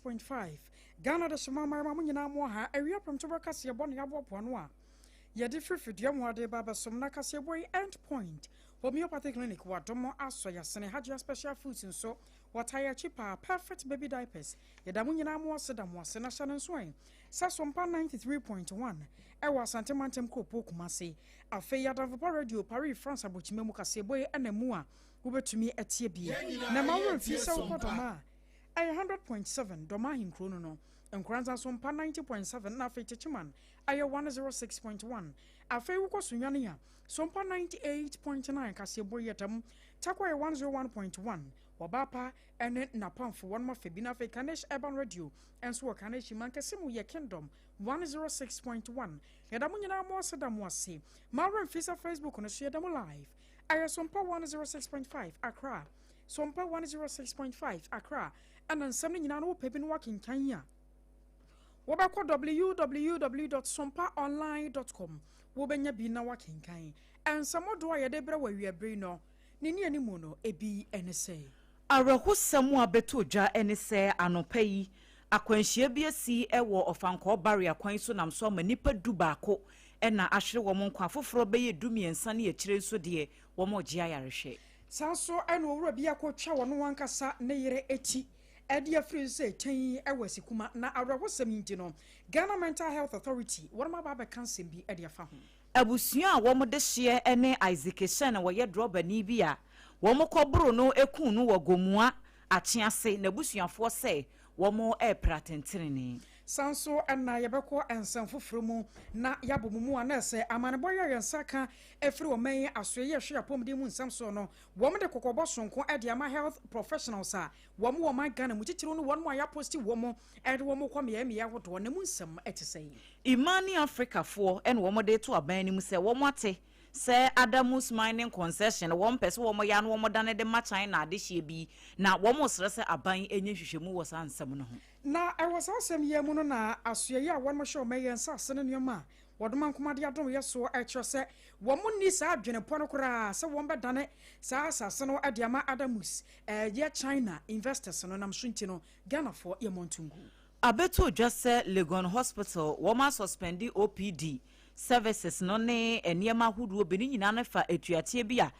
106.5 Ghana de hyema amayɛma mo nyinaa mo aha awia prɛmtoberɛ kaseɛbɔ ne aboaboa no a yɛde firi fidua mu ade ba abɛsom na kaseɛbɔ yi End Point Homeopathy Clinic wadom asɔ yasene Hajia Special Foods nso wɔtae akyi paa Perfect Baby Diapers yɛda mo nyinaa mo ase da mo ase na hyɛ no nso ɛ sɛ Sompa 93.1 ɛwɔ Asante Mantam Kuropɔn Kumase afei Adamfopa Radio Paris France abokyima mu kaseɛbɔ yi ɛna mu a wobɛtumi atie bie na ma wo mfi sɛ wokɔ Dɔma a ɛyɛ 100.7 Dɔma ahenkuro no no Nkoranza so mpa 90.7 na afei Techiman ɛyɛ 106.1 afei wokɔ Sunyani a Sompa 98.9 kaseɛbɔ yi ɛtam Takwa yɛ 101.1 Wɔbaapa ɛne Napamfo wɔn afa bi na afei Kanesh Urban Radio ɛnso wɔ Kanesh Mankɛse mu yɛ Kingdom 106.1 yɛda mo nyinaa mo ase da mo ase ma werɛ sɛ Facebook no so yɛda mo live ɛyɛ Sompa 106.5 Accra Sompa 106.5 Accra ɛna nsɛm no nyinaa no wopɛ bi no wakenkan yi a wobɛkɔ www.sompaonline.com wobɛnya bi na wakenkan ɛnsɛm doɔ a yɛde brɛ wɔ awiabere no ne ne animu no ebi ɛne sɛ Awerɛhosɛm a bɛtɔ dwa ne sɛ anɔpa yi akwanhyia bi asi wɔ Ɔfankɔɔ Barrier kwan so nam so ama nnipa 11 ɛna ahwere wɔn nkwa, afoforɔ bɛyɛ 13 ne akyire nso deɛ wɔn regye ayarehwɛ. Saa nso ɛna owura bi akɔtwa wɔn ankasa ne yere akyi ɛde afiri sɛ kyɛn ɛwɔ Asikuma na awerɛhosɛm yi nti no Ghana Mental Health Authority wɔn aba abɛka nsɛm bi ɛde afa ho. Abusua a wɔn de hyeɛ ne Isaac Hyɛn a wɔyɛ drɔbani bi a wɔn kɔboro no eku no wɔ Gomua Akyease na abusuafoɔ sɛ wɔn ɛrepra tentenene. Saa nso ɛna yɛbɛkɔ nsɛm foforɔ mu na yɛabɔ mu mu a na ɛsɛ amanebɔ yɛ yɛn nsa ka ɛfiri ɔman yi asoɛ yɛ hwɛ apɔmuden mu nsɛm soɔ no wɔn de kɔkɔbɔ sonko ɛde ama health professionals a wɔn wɔ ɔman Ghana mu titiriw no wɔn a yɛapost wɔn ɛde wɔn kɔ mmeae mmeae ahodoɔ na mu nsɛm ɛte sɛ yi. Imani Africafoɔ ɛna wɔn de to aban no mu sɛ wɔn ate sɛ Adamus Mining Concession wɔn pɛ sɛ wɔn yɛ ano wɔn dane de ma China adehyeɛ bi na wɔn srɛ sɛ aban enye nhwehwɛmu wɔ saa nsɛm no ho. Na ɛwɔ saa asɛm yi mu no na asoɛ yi a wɔn hyɛ wɔn yɛn nsa ase ne nneɛma a wɔdoma nkomade adom yɛ soɔ ɛkyerɛ sɛ wɔn nni saa adwenepɔ no koraa sɛ wɔn bɛdane saa asase no de ama Adamus ɛyɛ China investors no nam so nti no Ghanafoɔ yɛ mmɔntungu. Abɛto dwa sɛ Legon Hospital wɔn asuspend OPD services no ne nneɛma ahodoɔ bi ne nyinaa no fa atuateɛ bi a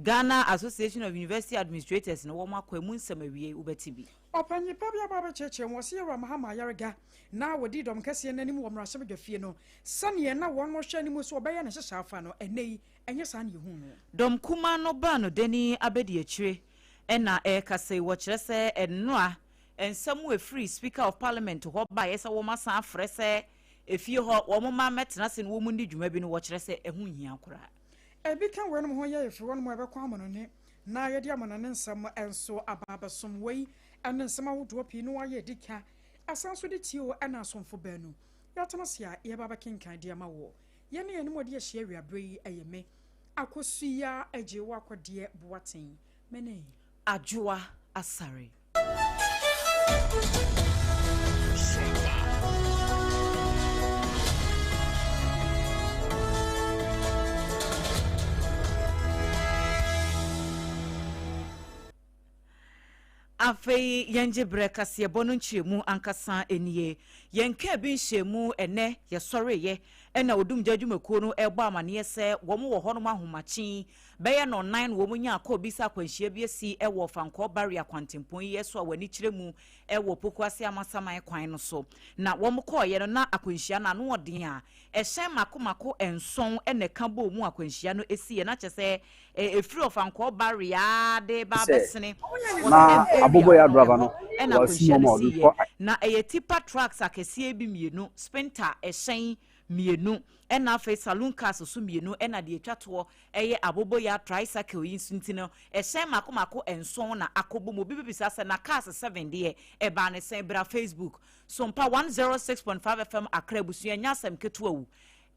Ghana Association of University Administrators no wɔn akɔ emu nsɛm awie wobɛte bi. Ɔpanyin pa bi aba abɛkyerɛkyerɛ wɔn sɛ Yɛwura Mahama Ayariga na wɔdi dɔm kɛseɛ n'anim wɔ mmarahyɛbadwa fie no sɛneɛ na wɔn hwɛ anim so ɔbɛyɛ ne hyehyɛ afa no ɛnɛ yi ɛnyɛ saa ne yɛhu no. Dɔm kuma no baa no dani abɛdi akyire ɛna ɛrekasa yi wɔkyerɛ sɛ ɛnora nsɛm efiri Speaker of Parliament hɔ baeɛ sɛ wɔn asan afrɛ sɛ efie hɔ wɔn mma mmɛtena ase na wɔn ndi dwuma bi no wɔkyerɛ sɛ ɛho nhia koraa. Ebi ka wɔn ho yɛ efiri wɔn mu ɛbɛkɔ amanɔne na yɛde amanɔne nsɛm nso aba abɛsom wei ɛne nsɛm ahodoɔ pii no ayɛ edi ka asan so de tie o ɛna asomfo baanu yɛatena se a yɛba abɛkenkan de ama wɔ yɛne yɛn mu ɔde ahyia awiabere yi ɛyɛ me Akosua Agye wɔ akɔdeɛ Boaten mene Adwoa Asare. Afei yɛngye berɛ kaseɛbɔ no nkyerɛmu ankasa nie. Yɛnka bi nhyɛmu ɛnɛ yɛsɔreyɛ ɛna odumgya adwumakuo no ɛbɔ amanneɛ sɛ wɔn wɔ hɔnom ahomakye bɛyɛ no nan na wɔn nya akɔ bi sɛ akwanhyia bi asi ɛwɔ Fankɔɔ Barrier kwantempɔn yi so a wɔani kyerɛ mu ɛwɔ Pokuase Amasaman kwan no so. Na wɔn kɔɔyɛ no na akwanhyia no ano ɔden a ɛhyɛn mako mako 7 ɛna ɛka bɔɔ mu akwanhyia no esiiɛ na kyerɛ sɛ efiri Ɔfankɔɔ Barrier de ba abɛsene na aboboya driver no ɛna akwanhyia no siiɛ na ɛyɛ tipper trucks akɛseɛ bi 2, sprinter ɛhyɛn 2, ɛna afei saloon cars so 2, ɛna deɛ atwa toɔ ɛyɛ aboboya tricycle yi nso nti no ɛhyɛn mako mako 7 na akɔbɔ mu. Obi bibisa sɛ na cars 7 deɛ ɛbaa ne sɛn? Bra Facebook Sompa 106.5 FM Accra abusua nya asɛm ketewa wu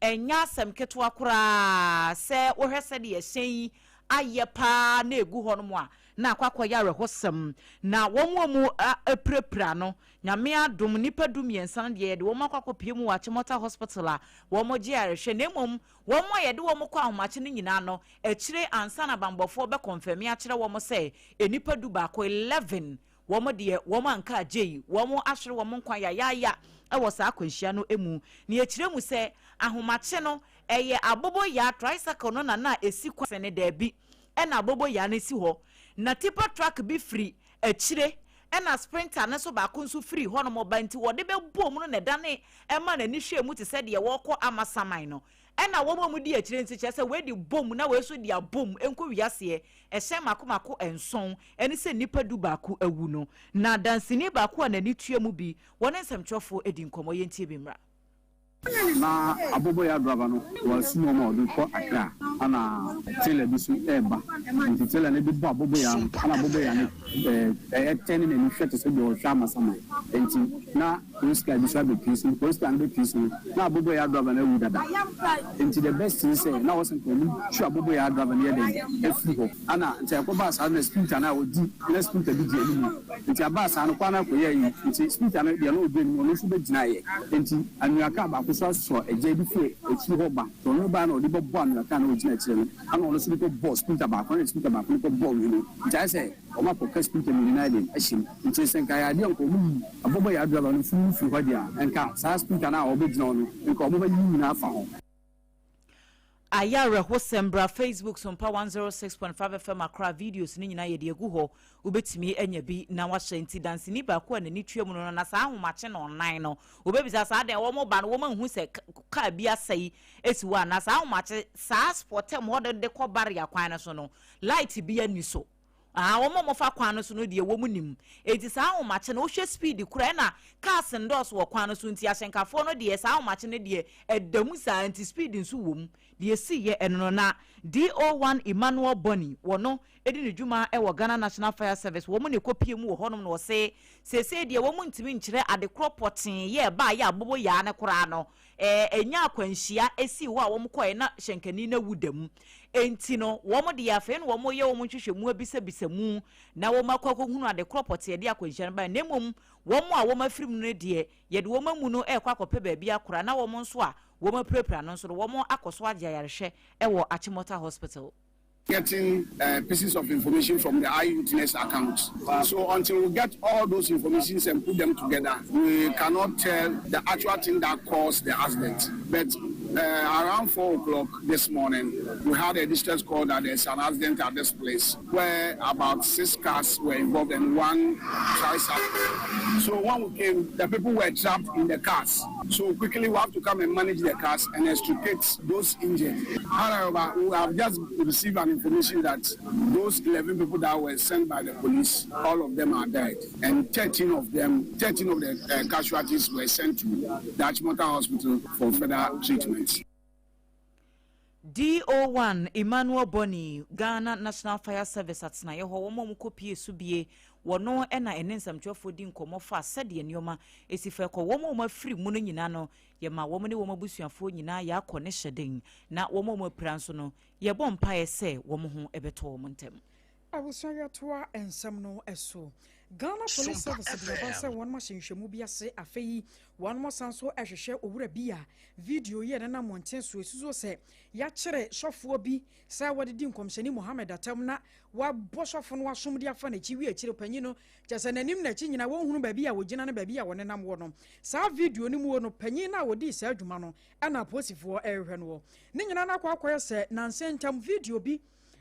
ɛnya asɛm ketewa koraa sɛ wohwɛ sɛdeɛ ɛhyɛn yi ayɛ paa na egu hɔ nom a na akɔ akɔyɛ awerɛhosɛm na wɔn a mu apirapira no Nyame adom nipa 13 no deɛ yɛde wɔn akɔ akɔpie mu wɔ Achimota Hospital a wɔn gye ayarehwɛ na mmom wɔn a yɛde wɔn kɔ ahomakye no nyinaa no akyire ansa na bambɔfoɔ bɛkɔnfɛmi akyerɛ wɔn sɛ nipa 11 11. Wɔn deɛ, wɔn anka agye yi, wɔn ahwere wɔn nkwa yayaaya wɔ saa akwanhyia no mu. Na yɛkyerɛ mu sɛ ahomakye no, ɛyɛ aboboyaa tricycle no na na ɛsi kwan ne daabi, ɛna aboboyaa no si hɔ. Na tipper truck bi firi akyire, ɛna sprinter no nso baako nso firi hɔnom ba, nti wɔde bɛbɔɔ mu no na ɛdane ɛma n'ani hwɛɛ mu te sɛ deɛ wɔrekɔ amasaman no. Ɛna wɔn a wɔdi akyire nso, kyerɛ sɛ wei de bom na wei nso de abom nkɔ wiaseɛ. Ɛhyɛn mako mako 7 ɛne sɛ nnipa 11 awu no. Na danseni baako a n'ani tua mu bi, wɔne nsɛmtwerɛfoɔ di nkɔmmɔ. Yɛntie bi mmra. Na aboboyaa driver no wɔasum wɔn a wɔde kɔ Accra, ana trailer bi so ɛreba, nti trailer no de bɔ aboboyaa no, ana aboboyaa no ɛɛ ɛtɛn n'ani hwɛ te sɛ deɛ ɔhwɛ amasaman. Nti na police car bi so abɛpie so. Police car no bɛpie so no, na aboboyaa driver no awu dada. Nti the best thing sɛ na wɔsɛ nka ɔmo twi aboboyaa driver no yɛ dɛ afiri hɔ. Ana nti ɛkɔbaa saa na sprinter no a ɔdi na sprinter bi di anim, nti abaa saa no kwan no akɔyɛ yi, nti sprinter no deɛ na ɔdi anim, ɔno nso bɛgyina yɛ. Nti anwea kaa baako so asɔ ɛgya bi firi akyiri hɔ ba, nti ɔno baa na ɔde bɛbɔ anwea kaa na ɔgyina akyire no, ana ɔno nso de kɔbɔ sprinter baako, na sprinter baako no kɔbɔ wie no. Nti ayɛ sɛ ɔmo akɔka sprinter mmienu no ayɛ de ahyɛ mu. Nti sɛ nka yɛ adeɛ nka ɔmo yi aboboyaa driver no firi hɔ deɛ a, nka saa sprinter no a ɔbɛgyina hɔ no, nka ɔmo bɛyi nyinaa afa ho. Ayɛ awerɛhosɛm. Bra Facebook, Sompa 106.5 FM Accra, videos no nyinaa yɛde agu hɔ, wobɛtumi anya bi na wahyɛ. Nti danseni baako a n'ani tua mu no, na saa ahomakye no ɔnan no, wobɛbisa saa deɛ wɔn ba no, wɔn ahu sɛ kaa bi asɛe esi hɔ a, na saa ahomakye saa spɔtɛm hɔ de kɔ barrier kwan no so no, light bi ani so. Ah, wɔn a wɔfa kwan no so no deɛ, wɔn nim. Eti saa ahomakye no, wohwɛ speed kora, ɛna cars ndɔɔso wɔ kwan no so, nti ahyɛnkafoɔ no deɛ, saa ahomakye no deɛ ɛda mu saa, nti speed nso wɔ mu. Deɛ esi yɛ ɛno no. Na DO1 Emmanuel Bonny, wɔno edi ne dwuma ɛwɔ Ghana National Fire Service, wɔn na ekɔpie mu wɔ hɔnom, na wɔsɛ seesei deɛ, wɔn ntumi nkyerɛ adekorɔ pɔtee yɛ ɛbaa yɛ aboboyaa ne koraa no ɛnya akwanhyia esi hɔ a wɔn kɔɛ na hyɛnkani na wu da mu. Enti no wɔn deɛ, afei na wɔn yɛ wɔn nhwehwɛmu, abisabisa mu, na wɔn akɔ akɔhunu adekorɔ pɔtee de akwanhyia no ba. Na mmom wɔn a wɔn afiri mu no deɛ, yɛde wɔn amu no ɛrekɔ akɔpɛ baabi akora, na wɔn nso a wɔn apirapira no nso no, wɔn akɔ so agye ayarehwɛ ɛwɔ Achimota Hospital. Getting pieces of information from the eyewitness accounts. So until we get all those informations and put them together, we cannot tell the actual thing that caused the accident. But around 4 o'clock this morning, we had a distress call that there's an accident at this place where about six cars were involved and one tricycle. So when we came, the people were trapped in the cars. So quickly we have to come and manage the cars and extricate those injured. However, we have just received an information that those 11 people that were sent by the police, all of them are dead. And 13 of them, 13 of the casualties were sent to the Achimota Hospital for further treatment. DO1 Emmanuel Bonny, Ghana National Fire Service atenaeɛ hɔ, wɔn a wɔkɔpie so bie, wɔno ɛna ɛne nsɛmtwerɛfoɔ di nkɔmmɔ fa sɛdeɛ nneɛma esi fɛ kɔ. Wɔn a wɔn afiri mu no nyinaa no, yɛma wɔn ne wɔn abusuafoɔ nyinaa yɛakɔ ne hyɛden, na wɔn a wɔn apira nso no, yɛbɔ mpaeɛ sɛ wɔn ho ɛbɛtɔ wɔn ntɛm. Abusua, yɛtoa nsɛm no so. Ghana Police Service de aba sɛ wɔn ahyɛ nhwɛmu bi ase. Afei wɔn san so hwehwɛ owura bi a video yi a ɛnenam mmɔnten so esusuo sɛ yɛakyerɛ sɔfoɔ bi sɛ wɔde di nkɔmhyɛni Mohammed atam, na wabɔ sɔfo no asom de afa n'akyi wi akyire. Panyin no kyɛ sɛ n'anim n'akyi nyinaa wɔnhunu baabi a wɔgyina ne baabi a wɔnenam wɔ no. Saa video no mu no, panyin no a wɔdii saa adwuma no, ɛna apolisifoɔ ɛrehwɛ no wɔ ne nyinaa no akɔ akɔyɛ sɛ nansa ntam video bi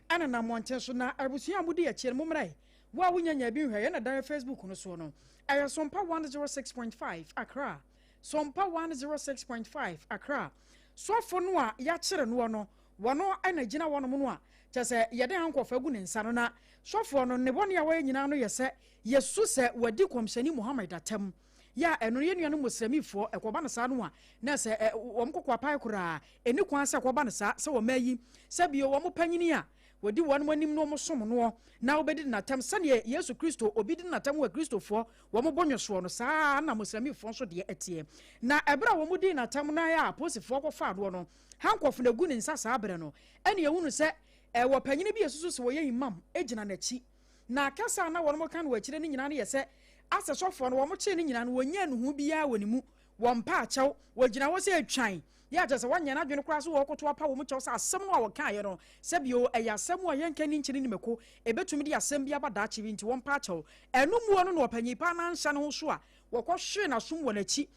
ɛna nam mmɔnten so. Na abusua a modi akyire no, mommrɛ wo a wonya nya bi nhwɛ yɛn na dan Facebook no soɔ no, ɛyɛ Sompa 106.5 Accra, Sompa 106.5 Accra. Sɔfo no a yɛakyere noɔ no, wɔno ɛna gyina wɔnom no a kyɛ sɛ yɛde handcuff agu ne nsa no. Na sɔfoɔ no ne bɔne a wɔyɛ nyinaa no yɛ sɛ yɛsu sɛ wadi kɔmhyɛni Muhammad atam yɛ a, ɛno yɛ nuanom muslimifoɔ ɛkɔba no saa no a, na sɛ wɔn kɔkɔ apae koraa, ɛni kwan sɛ ɛkɔba no saa sɛ wɔn ayi sɛ bio wɔn panyini a wɔdi wɔn anim no, wɔn som noɔ, na wɔbɛdi n'atam sɛdeɛ Yesu Kristo obi di n'atam wɔ Kristofoɔ wɔn bɔ nwɔsoɔ no saa, na muslimifoɔ nso deɛ ɛteɛ. Na ɛberɛ a wɔn di n'atam no a, apolisifoɔ kɔfa adoɔ no, handcuff na egu ne nsa saa berɛ no, ɛne ehunu sɛ ɛwɔ panyini bi esusu sɛ wɔyɛ imam gyina n'akyi, na kasa a na wɔn ka no wɔ akyire no nyinaa no yɛ sɛ asɛ sɔfoɔ no wɔn kyee no nyinaa no, wɔnyɛ nuhu biara wɔ ne mu, wɔn mpa akyɛw, wɔgyina hɔ sɛ etwan. Yɛ a kyerɛ sɛ wɔnyɛ n'adwene koraa sɛ wɔrekɔto apa wɔn kyɛw sɛ asɛm no a wɔkaeɛ no, sɛbio ɛyɛ asɛm a yɛnka nni nkyene ne mako, ɛbɛtumi de asɛm bi aba daakye bi nti wɔmpa akyɛw. Ɛno muo no na ɔpanyin paa no anhyɛ ne ho so a wɔkɔhwee n'asom wɔ n'akyi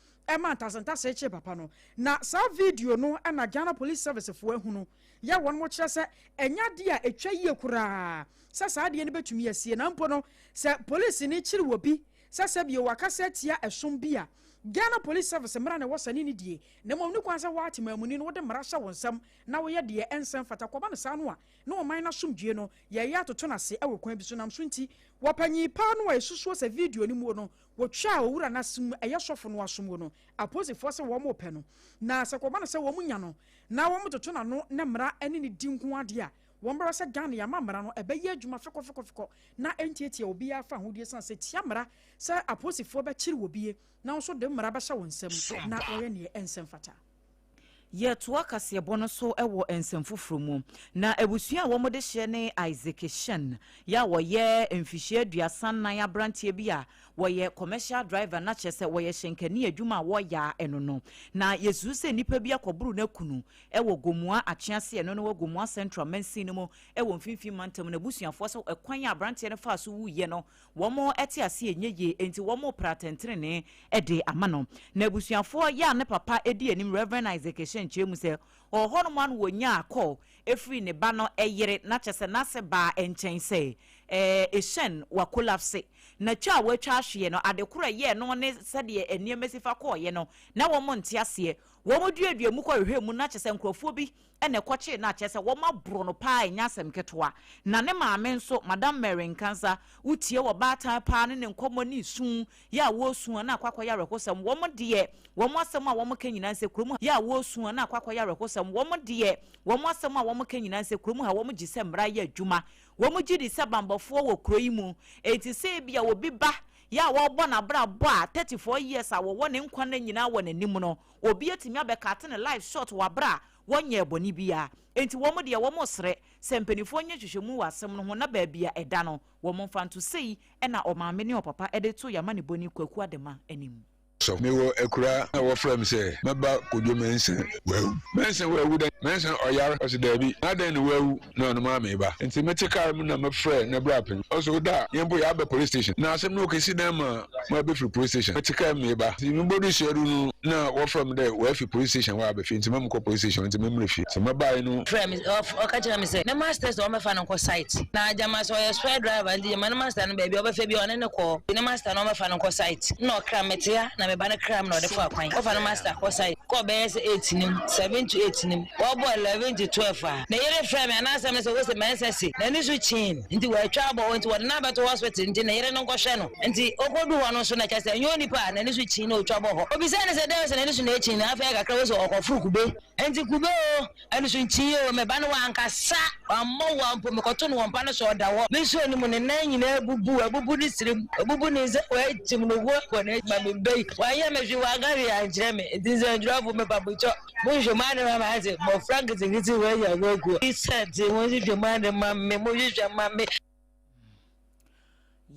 ma ntasentase kyee papa no. Na saa video no na Ghana Police Service foɔ ahunu yɛ wɔn kyerɛ sɛ ɛnyɛ adeɛ a ɛtwa yie koraa sɛ saa adeɛ no bɛtumi asie na mpo no sɛ polisini kyere obi sɛ sɛbio wakasa atia ɛsom bi a Ghana Police Service mmara na ɛwɔ sɛ ne ne die na mmom ne kwan sɛ woa temaamuni no wode mmara hyɛ wo nsam na woyɛ deɛ ɛnsɛ mfata kɔba no saa no a na ɔman no asomdwie no yɛyɛ atoto no ase wɔ kwan bi so nam so nti wɔpanyin paa no a ɛsusuo sɛ video no muo no wɔtwaa owura no asom ɛyɛ sɔfo no asom no apolisifoɔ sɛ wɔn repɛ no na sɛ kɔba no sɛ wɔn nya no na wɔn toto n'ano na mmara ne ne di nko adeɛ a wɔn bɛrɛ sɛ Ghana yɛama mmara no ɛbɛyɛ adwuma fekɔfekɔfekɔ na ɛntietie obiara fa ahodie san sɛ tia mmara sɛ apolisifoɔ bɛkyere wɔ bie na nso de mmara bɛhyɛ wɔn nsam na wɔyɛ neɛ ɛnsɛ mfata. Yɛtoa kaseɛbɔ no so wɔ nsɛm foforɔ mu. Na abusua a wɔde hyɛ ne Isaac Shen yɛ a wɔyɛ mfihyia 34 aberanteɛ bi a wɔyɛ commercial driver na kyerɛ sɛ wɔyɛ hyɛnkani adwuma a wɔyɛ a ɛno no. Na yɛsusu sɛ nnipa bi akɔboro no akunu wɔ Gomoa Akyease ɛno no wɔ Gomoa Central mansin no mu wɔ mfimfini mantam no. Abusuafoɔ sɛ ɛkwan a aberanteɛ no faa so wuiɛ no wɔn te ase ɛnyɛ yie, enti wɔn repra atɛntenenee de ama no. Na abusuafoɔ yɛ a ne papa di anim Rev. Isaac Hyɛn kyerɛ mu sɛ ɔwɔ hɔ nom a na wɔnyaa call firi ne ba no yere na kyerɛ sɛ n'ase baa nkyɛn sɛ ɛɛ Hyɛn wa collapse na twa a watwa ahweɛ no ade korɔ ɛyɛɛ no ne sɛdeɛ nneɛma si fa kɔɔeɛ no na wɔn nte aseɛ. Wɔn duadua mu kɔhwehwɛɛ mu na kyerɛ sɛ nkorɔfoɔ bi na ɛkɔkyee no a kyerɛ sɛ wɔaboro no paa ɛnyɛ asɛm ketewa. Na ne maame nso, Madam Mary Nkansah, wotie ɔbaatan paa ne ne nkɔmmɔ ne su yɛ a wɔresu a na akɔ akɔyɛ awerɛhosɛm. Wɔn deɛ, wɔn asɛm a wɔka nyinaa ne sɛ kurom ha yɛ a wɔresu a na akɔ akɔyɛ awerɛhosɛm. Wɔn deɛ, wɔn asɛm a wɔka nyinaa ne sɛ kurom ha wɔgye sɛ mmara yɛ adwuma. Wɔgye di sɛ banbɔfoɔ wɔ kuro yi mu. Enti sɛ ebia obi ba yɛ a wɔrebɔ n'abrabɔ a 34 years a wɔwɔ ne nkwa nna nyinaa wɔ n'anim no, obi atumi abɛkate ne life short wɔ aberɛ a wɔnyɛɛ bɔne biara. Enti wɔn deɛ wɔresrɛ sɛ mpanimfoɔ nyɛ nhwehwɛmu wɔ asɛm no ho na baabi a ɛda no wɔmfa nto. Sei na ɔmaame ne ɔpapa de too yɛn amanebɔni Kwaku Adema anim. So mewɔ akuraa na wɔfrɛ me sɛ mɛba Kojo Mensah wawu. Mensah wawu dɛn? Mensah ɔyar? Ɔse daabi. Na adɛn na wawu na ɔno maa me ba? Ntsi metse kaar mu na mefrɛɛ ne bra panyin. Ɔse oda a, hɛn mpo yɛaba police station. Na asɛm no okesi dɛn ma mabɛfir police station? Metse kaar mu meba. Ntsi mubodu Suadu no na wɔfrɛ me dɛ wɔafi police station hɔ aba fie ntsi mma police station hɔ ntsi memmra fie. Ntsi mebae no. Frɛ me, ɔka kyerɛɛ me sɛ ne master sɛ ɔmmɛfa no nkɔ site. Na gyama sɛ ɔyɛ spare driver ntsi gyama ne master no beebi a ɔbɛfa biara ɔne no kɔ. Ntsi ne master no ɔmmɛfa no nkɔ site. Nna ɔkra me, metse ha na me ba no kra me na ɔde faa kwan. Ɔfa ne master kɔ site kɔɔ bɛyɛ sɛ eight no mu, 7 to 8 no mu. Wɔbɔɔ 11 to 12 a, ne yere frɛɛ me anaasɛm ne sɛ wose Mensah se n'ani so kyeen nti wɔatwa abɔ hɔ nti wɔde no abɛto hospital nti ne yere no nkɔhwɛ no. Nti okodu hɔ no nso na kyerɛ sɛ ɛnyɛ onipa a n'ani so kyin na otwa bɔ hɔ. Obisaa no sɛ dɛn sɛ n'ani so na ekyin no, afei kakra wose ɔkɔforo kube. Nti kube o, ani so nkyin o, me ba no wankasa, wammɔ wa mpo, mekɔto no wɔ mpa no so ɔda hɔ. Me nsuo no mu ne nan nyinaa abubu, abubu ne tirim, abubu ne nsa, wɔakyim no ho akɔ n'akyi ma me ba yi. Wanyɛ me hwee, wanka hwee ankyerɛ me. Nti nsɛntwerɛfo mepa mo kyɛw, monhwɛ mu ade ma me ase, mmɔfra nketenkete wei anya akuakuo. Sɛnti monhwehwɛ mu ade ma me, monhwehwɛ ma me.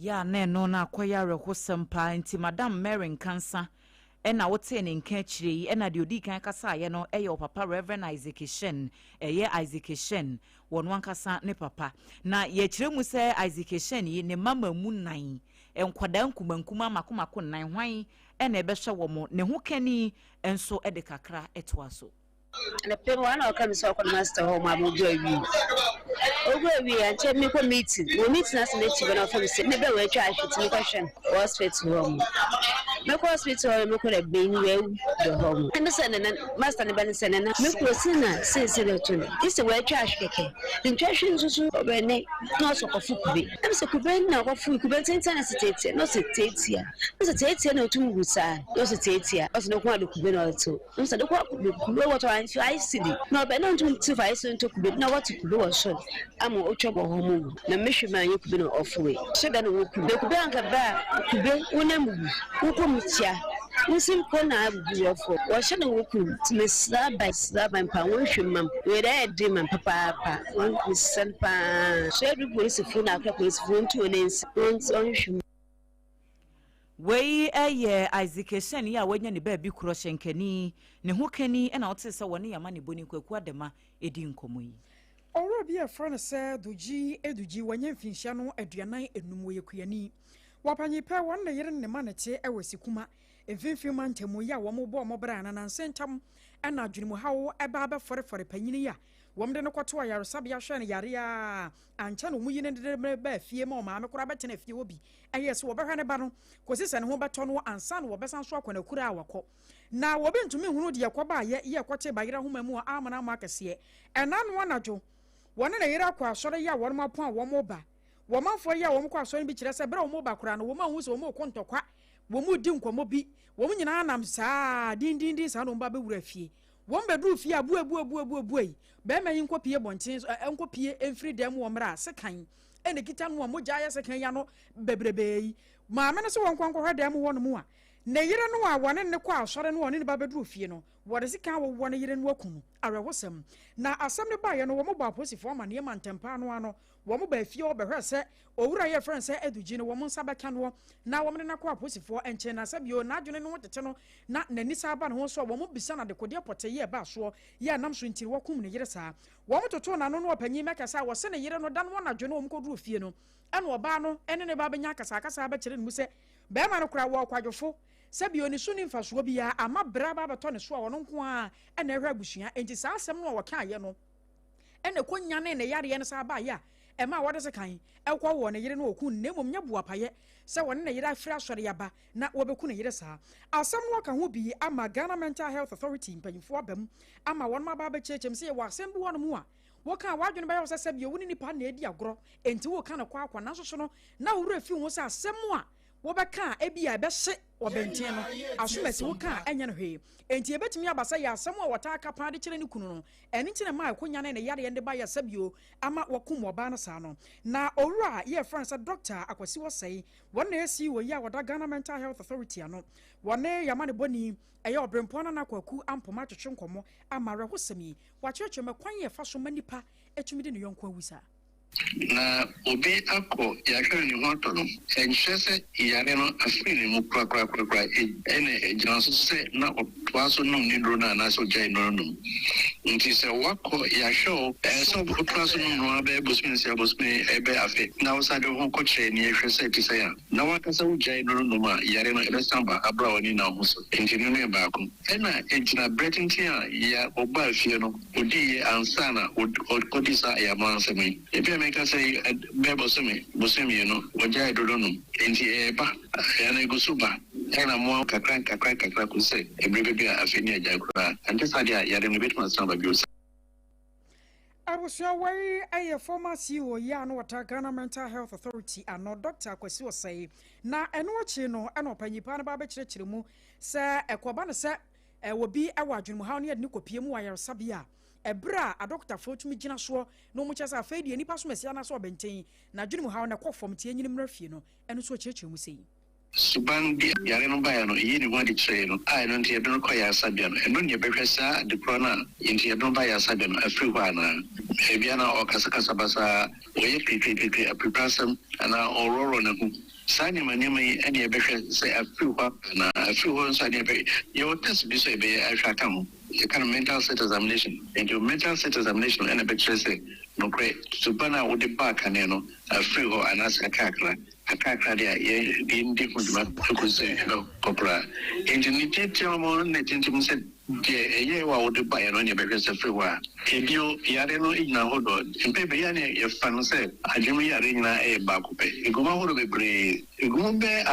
Yɛ a na ɛno no akɔyɛ awerɛhosɛm paa nti Madam Mary Nkansa ɛna wotee ne nka akyire yi ɛna deɛ odii kan kasaeɛ no ɛyɛ ɔpapa Reverend Isaac Shen, ɛyɛ Isaac Shen wɔn ankasa ne papa. Na yɛkyerɛ mu sɛ Isaac Shen yi ne mama mu nan, nkwadaa nkumankuma makomako nan, hwan ɛna ɛbɛhwɛ wɔn? Ne ho kani nso de kakra ɛtoa so. Anɔpa mu ana ɔka mi sɛ ɔkɔ master hɔ ma mo gu awie. Ogu awie ankyɛ mi kɔ meeting. Wɔ meeting ase n'akyi bɛ na ɔfɛ mi sɛ mebɛ wɔ atwa ahwe ti mi kɔ hwɛ no wɔ hospital hɔ mu. Mekɔ hospital hɔ mekɔ na bɛn wɔ awu wɔ hɔ mu. Ɛne sɛ nana master ne ba ne sɛ nana mekɔ si na seesei na to no. Isi wɔ atwa ahwe kɛkɛ. Ntwa ahwe nso so ɔbɛ ne na ɔsɔ kɔfo kube. Ɛm sɛ kube na ɔkɔfo kube tenten na sɛ tietia na ɔsɛ tietia. Na sɛ tietia na otum wu saa na ɔsɛ tietia. Ɔsɛ ne ko ade kube na ɔto. Nsa de kɔ kube wɔtɔ anfi ayɛ sidi na ɔbɛ na ntum ti fa ayɛ sidi nto kube na wɔte kube wɔ soro ama otwa bɔ hɔ mu na mehwɛ mu anyɛ kube na ɔfoe hyɛ da na wɔ kube na kube anka ba kube wo na mu wokɔ mu tia nsi mpo na abubu wɔfo wɔhyɛ na wɔ kube ti mesra ba sra ba mpa wɔnhwɛ mam wei dɛ ɛyɛ de mam papaapa wɔn mesra paa so ɛdu polisifo na akra polisifo ntu wɔn nsi wɔn nhwɛ mu. Wei yɛ Isaac Essien yi a wanya ne baabi korɔ hyɛnkani, ne ho kani na wotee sɛ wɔne Yamanebɔni Kwaku Adema redi nkɔmmɔ yi. Owura bi a wɔfrɛ no sɛ Dodzi Edudzi, wanya mfinhyia no 45, ɔyɛ kuani. Wɔ panyin pɛ, wɔne ne yere ne ne mma na ɛte wɔ Asikuma mfimfini mantam yi a wɔbɔ wɔn bra na nansa ntam na adwenemuhaw ba abɛfɔrefɔre panyin yi a wɔde no kɔtoo ayaresabea hwɛɛ no yare a ankyɛ na wɔyi no de no baa fie ma ɔmaame koraa bɛtena fie hɔ bi ɛyɛ sɛ wɔbɛhwɛ ne ba no kɔsi sɛ ne ho bɛtɔ no ansa na wɔbɛsan so akɔ n'akura a wakɔ na wɔbi ntumi nhunu deɛ ɛkɔbaayɛ yɛ ɛkɔte bayerɛ ahoma mu a amana ama akɛseɛ ɛna no anadwo wɔne ne yere akɔ asɔre yɛ a wɔn apɔn a wɔn ba wɔn manfoɔ yɛ a wɔn kɔ asɔre bi kyerɛ sɛ berɛ a wɔn ba koraa no wɔn ahu sɛ wɔn rekɔ ntɔkwa wɔn redi nkɔmmɔ bi wɔn nyinaa nam saa dindindin saa na wɔn ba bɛwura fie wɔn bɛduru fie a buebuebuebuebue bɛrima yi nkɔpie bɔnten nkɔpie mfiri dan mu wɔ mmerɛ a sekan ɛna kita no a mogya ayɛ sekan yi ano bebrebee yi maame no sɛ wɔn nkɔ nkɔhwɛ dan mu hɔ nom a ne yere no a wɔne ne kɔ asɔre no a ɔne ne ba bɛduru fie no wɔde sekan wɔwɔ ne yere no aku no. Awerɛhosɛm na asɛm no baeɛ no, wɔbɔ apolisifoɔ amanneɛ ma ntɛmpa ano ano wɔn baa fie hɔ bɛhwɛɛ sɛ owura yi a yɛfrɛ no sɛ Edugyi no wɔn nsa bɛka noɔ na wɔde no akɔ apolisifoɔ nkyɛn. Na sɛ bio n'adwene no ho tete no na n'ani san ba ne ho so a, wɔbisa no adekodeɛ pɔtee yi a ɛbaa soɔ yi a ɛnam so nti no wɔkum ne yere saa. Wɔtotoo n'ano ne ɔpanyin Mɛkɛsɛ a wɔse ne yere no da no anadwo no wɔkɔduruu fie no ɛna ɔbaa no ne ne ba bɛnya akasakasa bɛkyerɛ ne mu sɛ barima no koraa wɔ ɔkwadwofo sɛ bio ne so nni mfasoɔ biara ama berɛ aba abɛtɔ ne so a ɔno nko ara na ɛhwɛ abusua. Enti saa asɛm no a wɔkaeɛ no ɛna ɛkɔnyanee ne yareɛ no saa baeɛ a ɛmaa wɔde sekan kɔwɔɔ ne yere no ɔkuu no, na mmom nyɛ boapayɛ sɛ wɔne ne yere afiri asɔre aba na wɔbɛku ne yere saa. Asɛm no aka ho bi ama Ghana Mental Health Authority mpanyimfoɔ aba mu ama wɔnom aba abɛkyerɛkyerɛ mu sɛ yɛwɔ asɛm bi hɔnom a woka a w'adwene bɛyɛ wo sɛ sɛdeɛ wo ne nipa na ɛdi agorɔ enti woka no kwakwa, nanso so no na wo werɛ fi wo ho sɛ asɛm a wobɛka a ebia ɛbɛhye ɔbɛnten no asomasi woka a ɛnyɛ no hwee. Enti ebetumi aba sɛ ɛyɛ asɛm a ɔtaa ka paa de kyerɛ ne kunu no. Ɛno nti na ɛmaa ɛkonyanee ne yareɛ no de baeɛ sɛ bio ama wakum ɔbaa no saa no. Na owura a yɛfrɛ no sɛ Dɔkta Akwasi Osei, wɔn na ɛyɛ CEO yi a ɔda Ghana Mental Health Authority ano. Wɔne yɛn amanebɔni, ɛyɛ Ɔberempɔn Nana Kwaku Ampoma atwetwe nkɔmmɔ ama awerɛhosɛm yi. Wakyerɛkyerɛ mu ɛkwan a ɛfa so ma nipa tumi de ne yɔnko awu saa. Na obi akɔ yɛahwɛ no ne ho atɔ no, ɛnkyerɛ sɛ yare no afiri ne mu korakorakorakora. Ɛnna egyina so sɛ na ɔtoa so nom ne nnuro no anaasɛ ogyae nnuro no nom. Nti sɛ woakɔ yɛahwɛ wo, ɛsɛ sɛ wotoa so nom no ara bɛyɛ bosome nsia, bosome bɛyɛ afe, na wosan de wo ho kɔkyerɛ nea ɛhwɛ sɛ ɛte sɛn a, na w'ankasa wogyae nnuro no nom a, yare no ɛbɛsan aba bere a w'ani nna wo ho so. Nti ɛno no yɛ baako. Ɛnna egyina bere tenten a yɛ wɔbaa fie no. Odiiɛ ansa na ɔkɔdi saa ayamoa nsɛm yi. Ebia meka sɛ yi bɛyɛ bosome, bosome mmienu, wɔgyae dodo nom. Enti ɛreba, anaa ɛgu so ba, ɛna mmoa nkakra nkakra nkakra kɔsi sɛ ɛberɛ bɛdu a afei ne agyae koraa. Ɛnte saa deɛ a, yadeɛ no ɛbɛtumi asan aba bio. Abusua wei yɛ former CEO yi a na ɔda Ghana Mental Health Authority ano, Dr. Kwasi Osei. Na ɛno akyi no ɛna ɔpanyin paa no ba abɛkyerɛkyerɛ mu sɛ ɛkɔba no sɛ obi wɔ adwenemuhaw ne yɛde no kɔpie mu wɔ ayaresabea a, ɛberɛ a adɔkotafoɔ tumi gyina soɔ na wɔn kyerɛ sɛ afei deɛ nipa som asia anaasɛ ɔbɛnten na adwenemuhaw no ɛkɔ fam nti ɛnyini mmra fie no, ɛno nso ɔkyerɛkyerɛ mu sei. Suban bi a yare no baeɛ no, ɛyii ne ho adi kyerɛɛ no a ɛno nti yɛde no kɔ ayaresabea no, ɛno na yɛbɛhwɛ saa ade korɔ no a nti yɛde no ba ayaresabea no afiri hɔ anaa. Ebia na ɔkasakasa basaa, ɔyɛ piripiripiripiri, apiripirasɛm, anaa ɔreworɔworɔ ne ho. Saa nneɛma nneɛma yi na yɛbɛhwɛ sɛ afiri hɔ anaa. Afiri hɔ nso a, na yɛbɛ, yɛwɔ test bi nso a yɛbɛyɛ ahwɛ aka ho. Yɛka no mental state examination. Enti mental state examination no na ɛbɛkyerɛ sɛ nokorɛ suban a wode baa kane no afiri hɔ anaasɛ akakra. Akakra deɛ a, yɛ, yɛndi ho dwuma kɔsi sɛ ɛbɛkɔ koraa. Enti ne tiatia mu na ɛtintim sɛ Deɛ ɛyɛɛ wo a wode baeɛ no na yɛbɛhwɛ sɛ firi hɔ a. Ebio, yare no gyina ahodoɔ. Mpɛn pii, ɛyɛ a na yɛfa no sɛ adwene mu yareɛ nyinaa yɛ baako pɛ. Ɛgu mu ahodoɔ bebree. Ɛgu mu bɛyɛ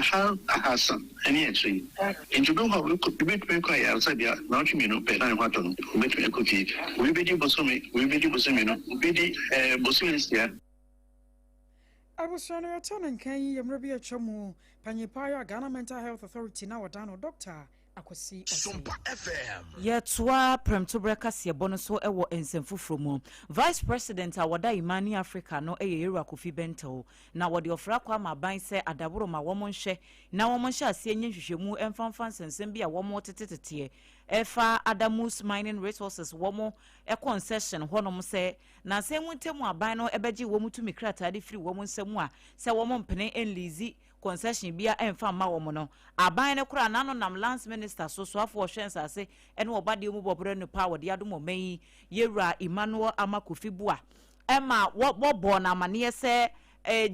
300 ne akyire. Enti obi wɔ hɔ a, obɛtumi akɔ ayaresabea nnawɔtwe mmienu pɛ na ne ho atɔ no. Obɛtumi akɔ fie. Obi bɛdi bosome, obi bɛdi bosome mmienu, obi bɛdi bosome nsia. Abusua no yɛtɔ ne nka yi yɛ mmerɛ bi atwa mu panyin paa yɛ a Ghana Mental Health Authority na wɔda no Dr. Akwasi Osei. Yɛtoa prɛmtoberɛ kaseɛbɔ no so wɔ nsɛm foforɔ mu. Vice President a wɔda Imani Africa no yɛ Yewura Kofi Bentil, na wɔde ɔfrɛ akɔ ama aban sɛ adaworo ma wɔn nhwɛ na wɔn nhyɛ aseɛ nyɛ nhwehwɛmu mfa mfa nsɛnsɛm bi a wɔn teteteteɛ ɛfa Adamus Mining Resources wɔn concession hɔnom sɛ nansa mu ntam aban no bɛgye wɔn tumi krataa de firi wɔn nsa mu a sɛ wɔn mpene nlease. concession bia ɛmfa mma wɔn no. Aban no koraa n'ano nam Lands Minister so, soafoɔ ɔhwɛ nsase ne ɔbadeɛ mu bɔberɛ no pa a wɔde adom ɔman yi, Yɛwura Emmanuel Armah Kofi Buah, ɛma wɔbɔɔ no amaneɛ sɛ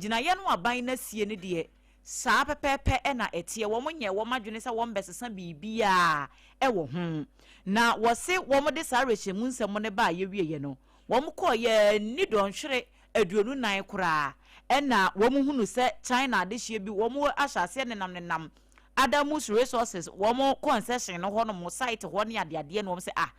gyinaeɛ no aban no asie no deɛ, saa pɛpɛɛpɛ na ɛteɛ, wɔn nyɛɛ wɔn adwene sɛ wɔn bɛsesa biribiara wɔ ho. Na wɔse wɔn de saa awerɛhyɛmu nsɛm no baa yɛwieɛ no, wɔn kɔɔ yɛ ni dɔnhwere 24 koraa ɛna wɔn hunu sɛ China adehyeɛ bi wɔn ahyɛ aseɛ nenam nenam Adamus Resources wɔn concession no hɔnom site hɔ ne adeadeɛ, na wɔn sɛ, ah,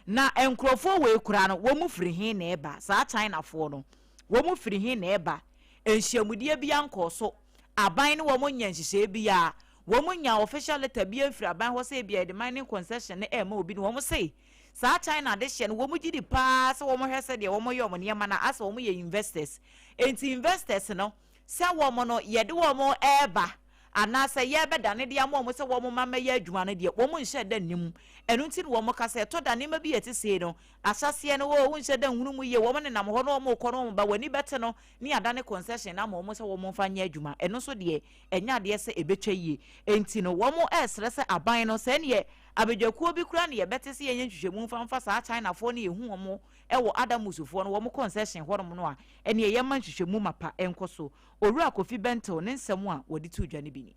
na nkurɔfoɔ wei koraa no, wɔn firi he na ɛba? Saa Chinafoɔ no, wɔn firi he na ɛba? Nhyiamudeɛ bi ankɔɔ so, aban ne wɔn nya nhyehyɛe bi a wɔn nya official letter bi mfiri aban hɔ sɛ ebi a yɛde mining concession no ɛɛma obi no. Wɔn se saa China adehyeɛ no, wɔn gyi di paa sɛ wɔn hwɛ sɛ deɛ wɔn yɛ wɔn nneɛma na asɛ wɔn yɛ investors, nti investors no sɛ wɔn no yɛde wɔn ɛɛba anaasɛ yɛbɛdane de ama wɔn sɛ wɔn ma mɛyɛ adwuma no deɛ, wɔn nhyɛ da nim. Ɛno nti na wɔn kasa ɛtɔ da nneɛma bi yɛ te sei no ahyɛseɛ no, wɔn nhyɛ da nhunu mu yie. Wɔn nenam hɔ na wɔn rekɔ na wɔn ba, wɔn ani bɛte no ne adane concession na ama wɔn sɛ wɔn mfa nyɛ adwuma. Ɛno nso deɛ, ɛnyɛ adeɛ sɛ ɛbɛtwa yie. Nti no wɔn ɛresrɛ sɛ aban no sɛ neɛ abadwakuo bi koraa ne yɛbɛte sɛ yɛnyɛ nhwehwɛmu mfa mfa saa Chinafoɔ no yɛhu wɔn ɛwɔ Adamusfoɔ no wɔn concession hɔnom no a, ɛneɛ yɛma nhwehwɛmu mapa ɛnkɔ so. Owura Kofi Bentil ne nsɛm a wɔde to dwa no bi ni.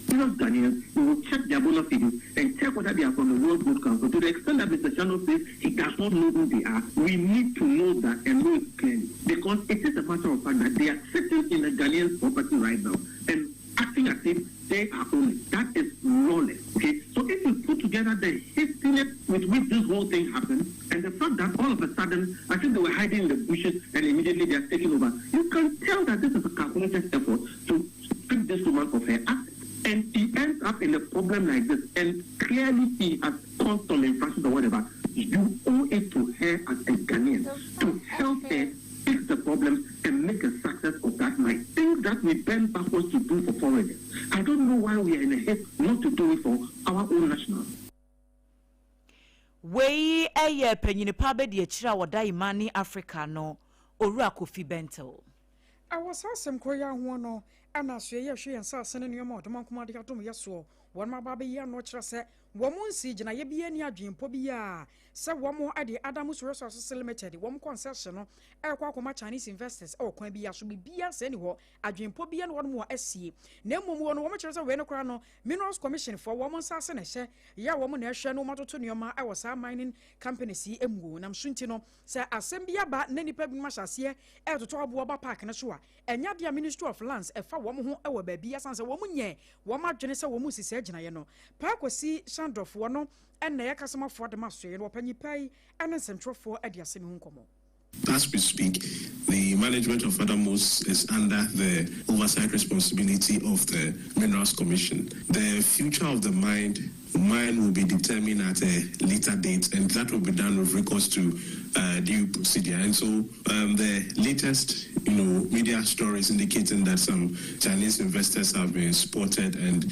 Serious Ghanaians, we will check their bona fides and check whether they are from the World Gold Council. To the extent that Mr. Shandong says he does not know who they are, we need to know that and know it clearly. Because it is a matter of fact that they are sitting in the Ghanaians' property right now and acting as if they are owners. That is lawless. Okay? So if you put together the hastiness with which this whole thing happened and the fact that all of a sudden, I think they were hiding in the bushes and immediately they are taking over, you can tell that this is a calculated effort to strip this woman of her assets. And he ends up in a problem like this, and clearly he has caused some infractions or whatever. You owe it to her as a Ghanaian to help her fix the problems and make a success of that mine. Things that we bend backwards to do for foreigners, I don't know why we are in a haste not to do it for our own nationals. Wei ɛyɛ panyinipa bɛdi akyire a wɔda Imani Africa no, Owura Kofi Bentil. Ɛwɔ saa asɛm koro yi ahoɔ no, ɛna asoɛ yɛ hwɛ yɛn nsase ne nneɛma a ɔdoma nkoma de adom yɛ soɔ, wɔn aba abɛyi ano kyerɛ sɛ wɔn nsi gyinaeɛ bi ani adwempɔ bi a sɛ wɔn de Adamus Resources Limited wɔn concession no ɛrekɔ akɔma Chinese investors ɛwɔ kwan bi aso. Biribiara sɛ ni hɔ, adwempɔ bi ne wɔn mu a asie, na mmom wɔn wɔn kyerɛ sɛ wei no koraa no, Minerals Commission foɔ wɔn nsa ase na ɛhyɛ yɛ a wɔn na ɛhwɛ no, wɔn atoto nneɛma ɛwɔ saa mining companies yi mu. Nam so nti no, sɛ asɛm bi aba na nipa binom ahyɛ aseɛ ɛretoto aboɔ ba park no so a, ɛnyɛ adeɛ a Ministry of Lands ɛfa wɔn ho ɛwɔ baabi, asan sɛ wɔn nyɛ wɔn adwene sɛ wɔn sisi agyinaeɛ no. Paa Kwesi Schandorf no ɛna ɛyɛ kasamafoɔ de ma soɛ no, wɔpanyin pa yi ɛne nsɛmtwerɛfoɔ ɛde asɛm ho nkɔmmɔ. As we speak, the management of Adamus is under the oversight responsibility of the Minerals Commission. The future of the mine will be determined at a later date, and that will be done with recourse to due procedure. And so the latest media stories indicating that some Chinese investors have been spotted, and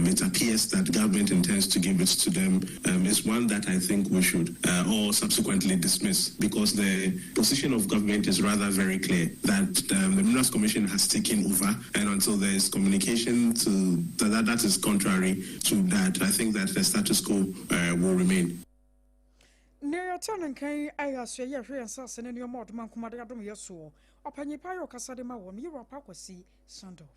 it appears that government intends to give it to them, is one that I think we should all subsequently dismiss, because the position of government is rather very clear that the Minerals Commission has taken over, and until there is communication to that that is contrary to that, I think that the status quo will remain. Ne yɛtɔ ne nkan ayɛ asoɛ yɛ hwɛ yɛn nsase ne nneɛma ɔdoma nkomade adom yɛ soɔ, ɔpanyin pa yɛ ɔkasa de ma wɔn, yɛwura Paa Kwesi Schandorf.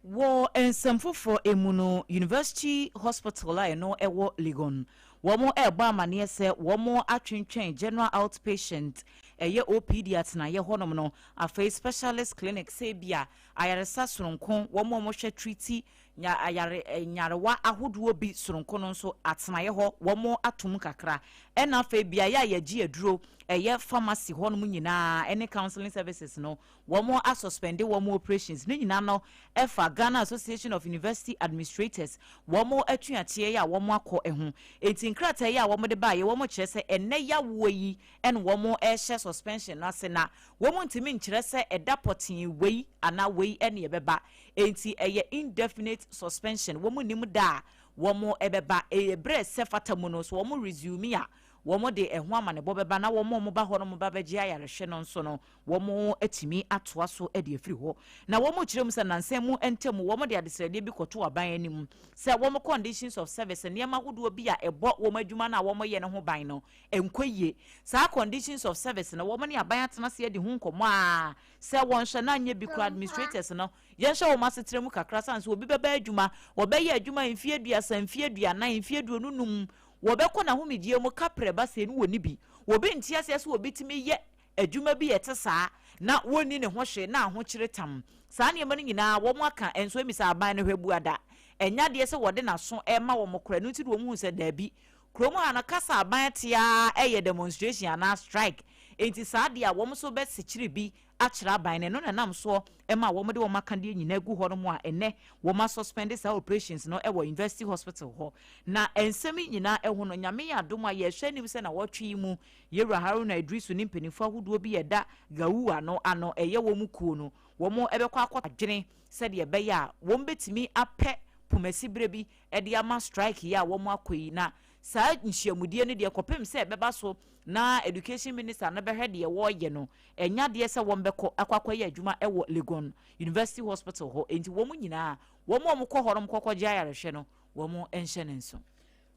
Wɔ nsɛm foforɔ emu no, University Hospital a ɛno ɛwɔ Legon, wɔn ɛrebɔ amanneɛ sɛ wɔn atwentwɛn general outpatient, ɛyɛ OPD atenaeɛ hɔnom no, afei specialist clinic, sɛ bi a ayaresa soronko wɔn a wɔhwɛ treat nya ayare nyarewa ahodoɔ bi soronko no nso atenaeɛ hɔ, wɔn atom kakra. Ɛna afei beaeɛ a yɛgye aduro, ɛyɛ pharmacy hɔnom nyinaa, ɛne counseling services no, wɔn asuspend wɔn operations ne nyinaa no. Ɛfa Ghana Association of University Administrators wɔn atuateɛ yi a wɔn akɔ ho eti nkrataa yi a wɔn de baayɛ, wɔn kyerɛ sɛ ɛnɛ yawoɔ yi ɛna wɔn ɛrehyɛ suspension no ase, na wɔn ntumi nkyerɛ sɛ ɛda pɔtee wei anaa wei ɛne ɛbɛba. Eti ɛyɛ indefinite suspension, wɔn nim da a wɔn ɛbɛba. Ɛyɛ berɛ sɛ fata mu no so wɔn resume a. Wɔn de ɛho amanebɔ bɛba na wɔn a wɔba hɔ no ba bɛgye ayarehwɛ no nso no, wɔn atumi atoa so de afiri hɔ. Na wɔn kyerɛ mu sɛ nansan mu ntam wɔn de adesrɛdeɛ bi kɔto aban anim sɛ wɔn conditions of service, nneɛma ahodoɔ bi a ɛbɔ wɔn adwuma no a wɔyɛ no ho ban no, nkɔ yie. Saa conditions of service no, wɔn ne aban atena ase adi ho nkɔmmɔ a sɛ wɔnhwɛ na anyɛ bi kora administrators no, yɛnhyɛ wɔn asetena mu kakra, san sɛ obi bɛba adwuma, wɔbɛyɛ adwuma mfeɛ 30, mfeɛ 40, mfeɛ 25, wɔbɛkɔ n'ahomegyeɛ mu kaprɛ ba sɛ no wɔ ne bi. Obi nte aseɛ sɛ obi tumi yɛ adwuma bi yɛte saa na wɔnni ne ho hwee na ahokyere tam. Saa nneɛma no nyinaa wɔn aka nso emi sɛ aban no hwɛ buada, ɛnya adeɛ sɛ wɔde n'aso ɛma wɔn kora no nti de wɔn hu sɛ daabi, kurom ha no kasa aban tea ɛyɛ demonstration anaa strike. Nti saa deɛ a wɔn nso bɛsekyere bi akyerɛ aban no, ɛno na nam soɔ ɛma wɔn de wɔn akadeɛ nyinaa gu hɔ nom a ɛnɛ wɔn asuspend saa operations no ɛwɔ University Hospital hɔ. Na nsɛm yi nyinaa ɛho no, Nyame yɛ adom a, yɛhwɛ anim sɛ na wɔtwe yi mu Yɛwura Haruna Idrisu ne mpanimfoɔ ahodoɔ bi yɛda Gawu ano ɛyɛ wɔn kuo no, wɔn ɛbɛkɔ akɔ adwene sɛdeɛ ɛbɛyɛ a wɔn bɛtumi apɛ pomasi berɛ bi ɛde ama strike yi a wɔn akɔ yi. Na saa nhyiamudie no deɛ, kɔpem sɛ ɛbɛba so na Education Minister no bɛhwɛ deɛ wɔreyɛ no, ɛnya deɛ sɛ wɔn bɛkɔ akɔyɛ adwuma ɛwɔ Legon University Hospital hɔ. Nti wɔn nyinaa, wɔn a wɔkɔ hɔ no kɔkɔgye ayarehwɛ no, wɔn nhyɛ ne nso.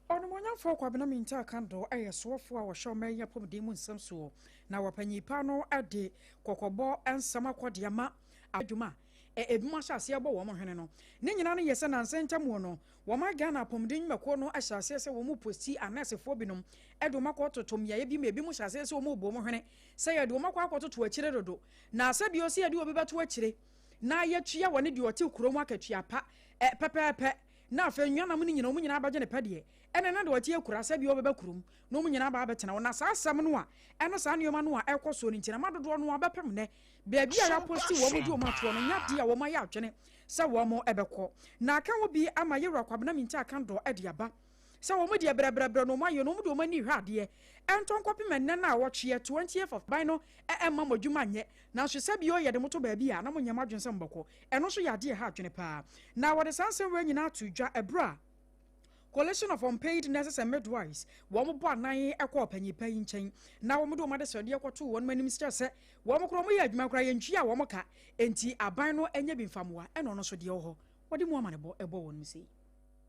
Ɔnomonyamfoɔ Kwabena Mintah Akandoh ɛyɛ soɔfoɔ a wɔhyɛ ɔman yi apɔmuden mu nsɛm soɔ, na wɔpanyin pa no de kɔkɔbɔ nsɛm akɔde ama adwuma a ebinom ahyɛ aseɛ bɔ wɔn hwene no. Ne nyinaa no yɛ sɛ nansa ntamuo no, wɔn Ghana apɔmuden nnwumakuo no ahyɛ aseɛ sɛ wɔn post anɛɛsefoɔ binom de wɔn akɔtoto mmeaeɛ bi ma ebinom hyɛ aseɛ sɛ wɔn bɔ wɔn hwene sɛ yɛde wɔn akɔtoto akyire dodo, na sɛ bio sɛ yɛde obi bɛto akyire na yɛtua wɔne deɛ ɔte kurom akatua pa pɛpɛɛpɛ, na afei nnuanam no nyinaa wɔn nyinaa bɛgye ne pɛ deɛ, ɛna na deɛ ɔte akura sɛ bi ɔbɛba kurom na wɔn nyinaa ba abɛtena hɔ. Na saa asɛm no a ɛne saa nneɛma no a ɛkɔ soɔ no nti na ma dodoɔ no abɛpem nnɛ baabi a yɛapost wɔn de wɔn atoɔ no nya adeɛ a wɔn ayɛ adwene sɛ wɔn ɛbɛkɔ. Na aka ho bi ama Yɛwura Kwabena Mintah Akandoh de aba sɛ wɔn deɛ brɛbrɛbrɛ no wɔn ayɛ no, wɔn de wɔn ani hwɛ adeɛ ɛntɔ nkɔpem ɛnnɛ no a wɔtweɛ 20th of ban no ɛmma mo adwuma nyɛ, nanso sɛ bio yɛde mo to baabi a na mo nyɛ mo adwene sɛ mobɛkɔ. Ɛno nso yɛ adeɛ ɛha adwene paa. Na wɔde saa nsɛm wei nyinaa to dwa ɛberɛ a Coalition of Unpaid Nurses and Midwives wɔn bɔ anan kɔ ɔpanyin pa yi nkyɛn na wɔn de wɔn adesrɛdeɛ kɔto wɔn anim kyerɛ sɛ wɔn koraa wɔn yɛ adwuma koraa yɛntwi a wɔn ka, nti aban no nyɛ bi mfamoa. Ɛna ɔno nso deɛ wɔ hɔ wɔde mu amanebɔ ɛbɔ wɔn mu sei.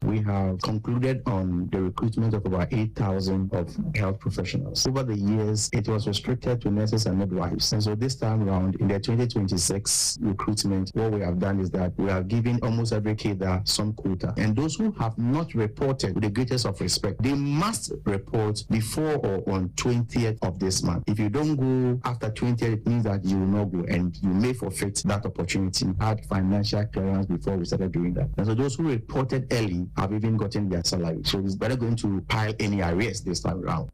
We have concluded on the recruitment of about 8,000 of health professionals. Over the years, it was restricted to nurses and midwives. And so this time round, in the 2026 recruitment, what we have done is that we have given almost every cadre some quota. And those who have not reported, with the greatest of respect, they must report before or on 20th of this month. If you don't go after 20th, it means that you will not go and you may forfeit that opportunity. Had financial clearance before we started doing that. And so those who reported early have even gotten their salary. So it's better going to pile any arrears this time around.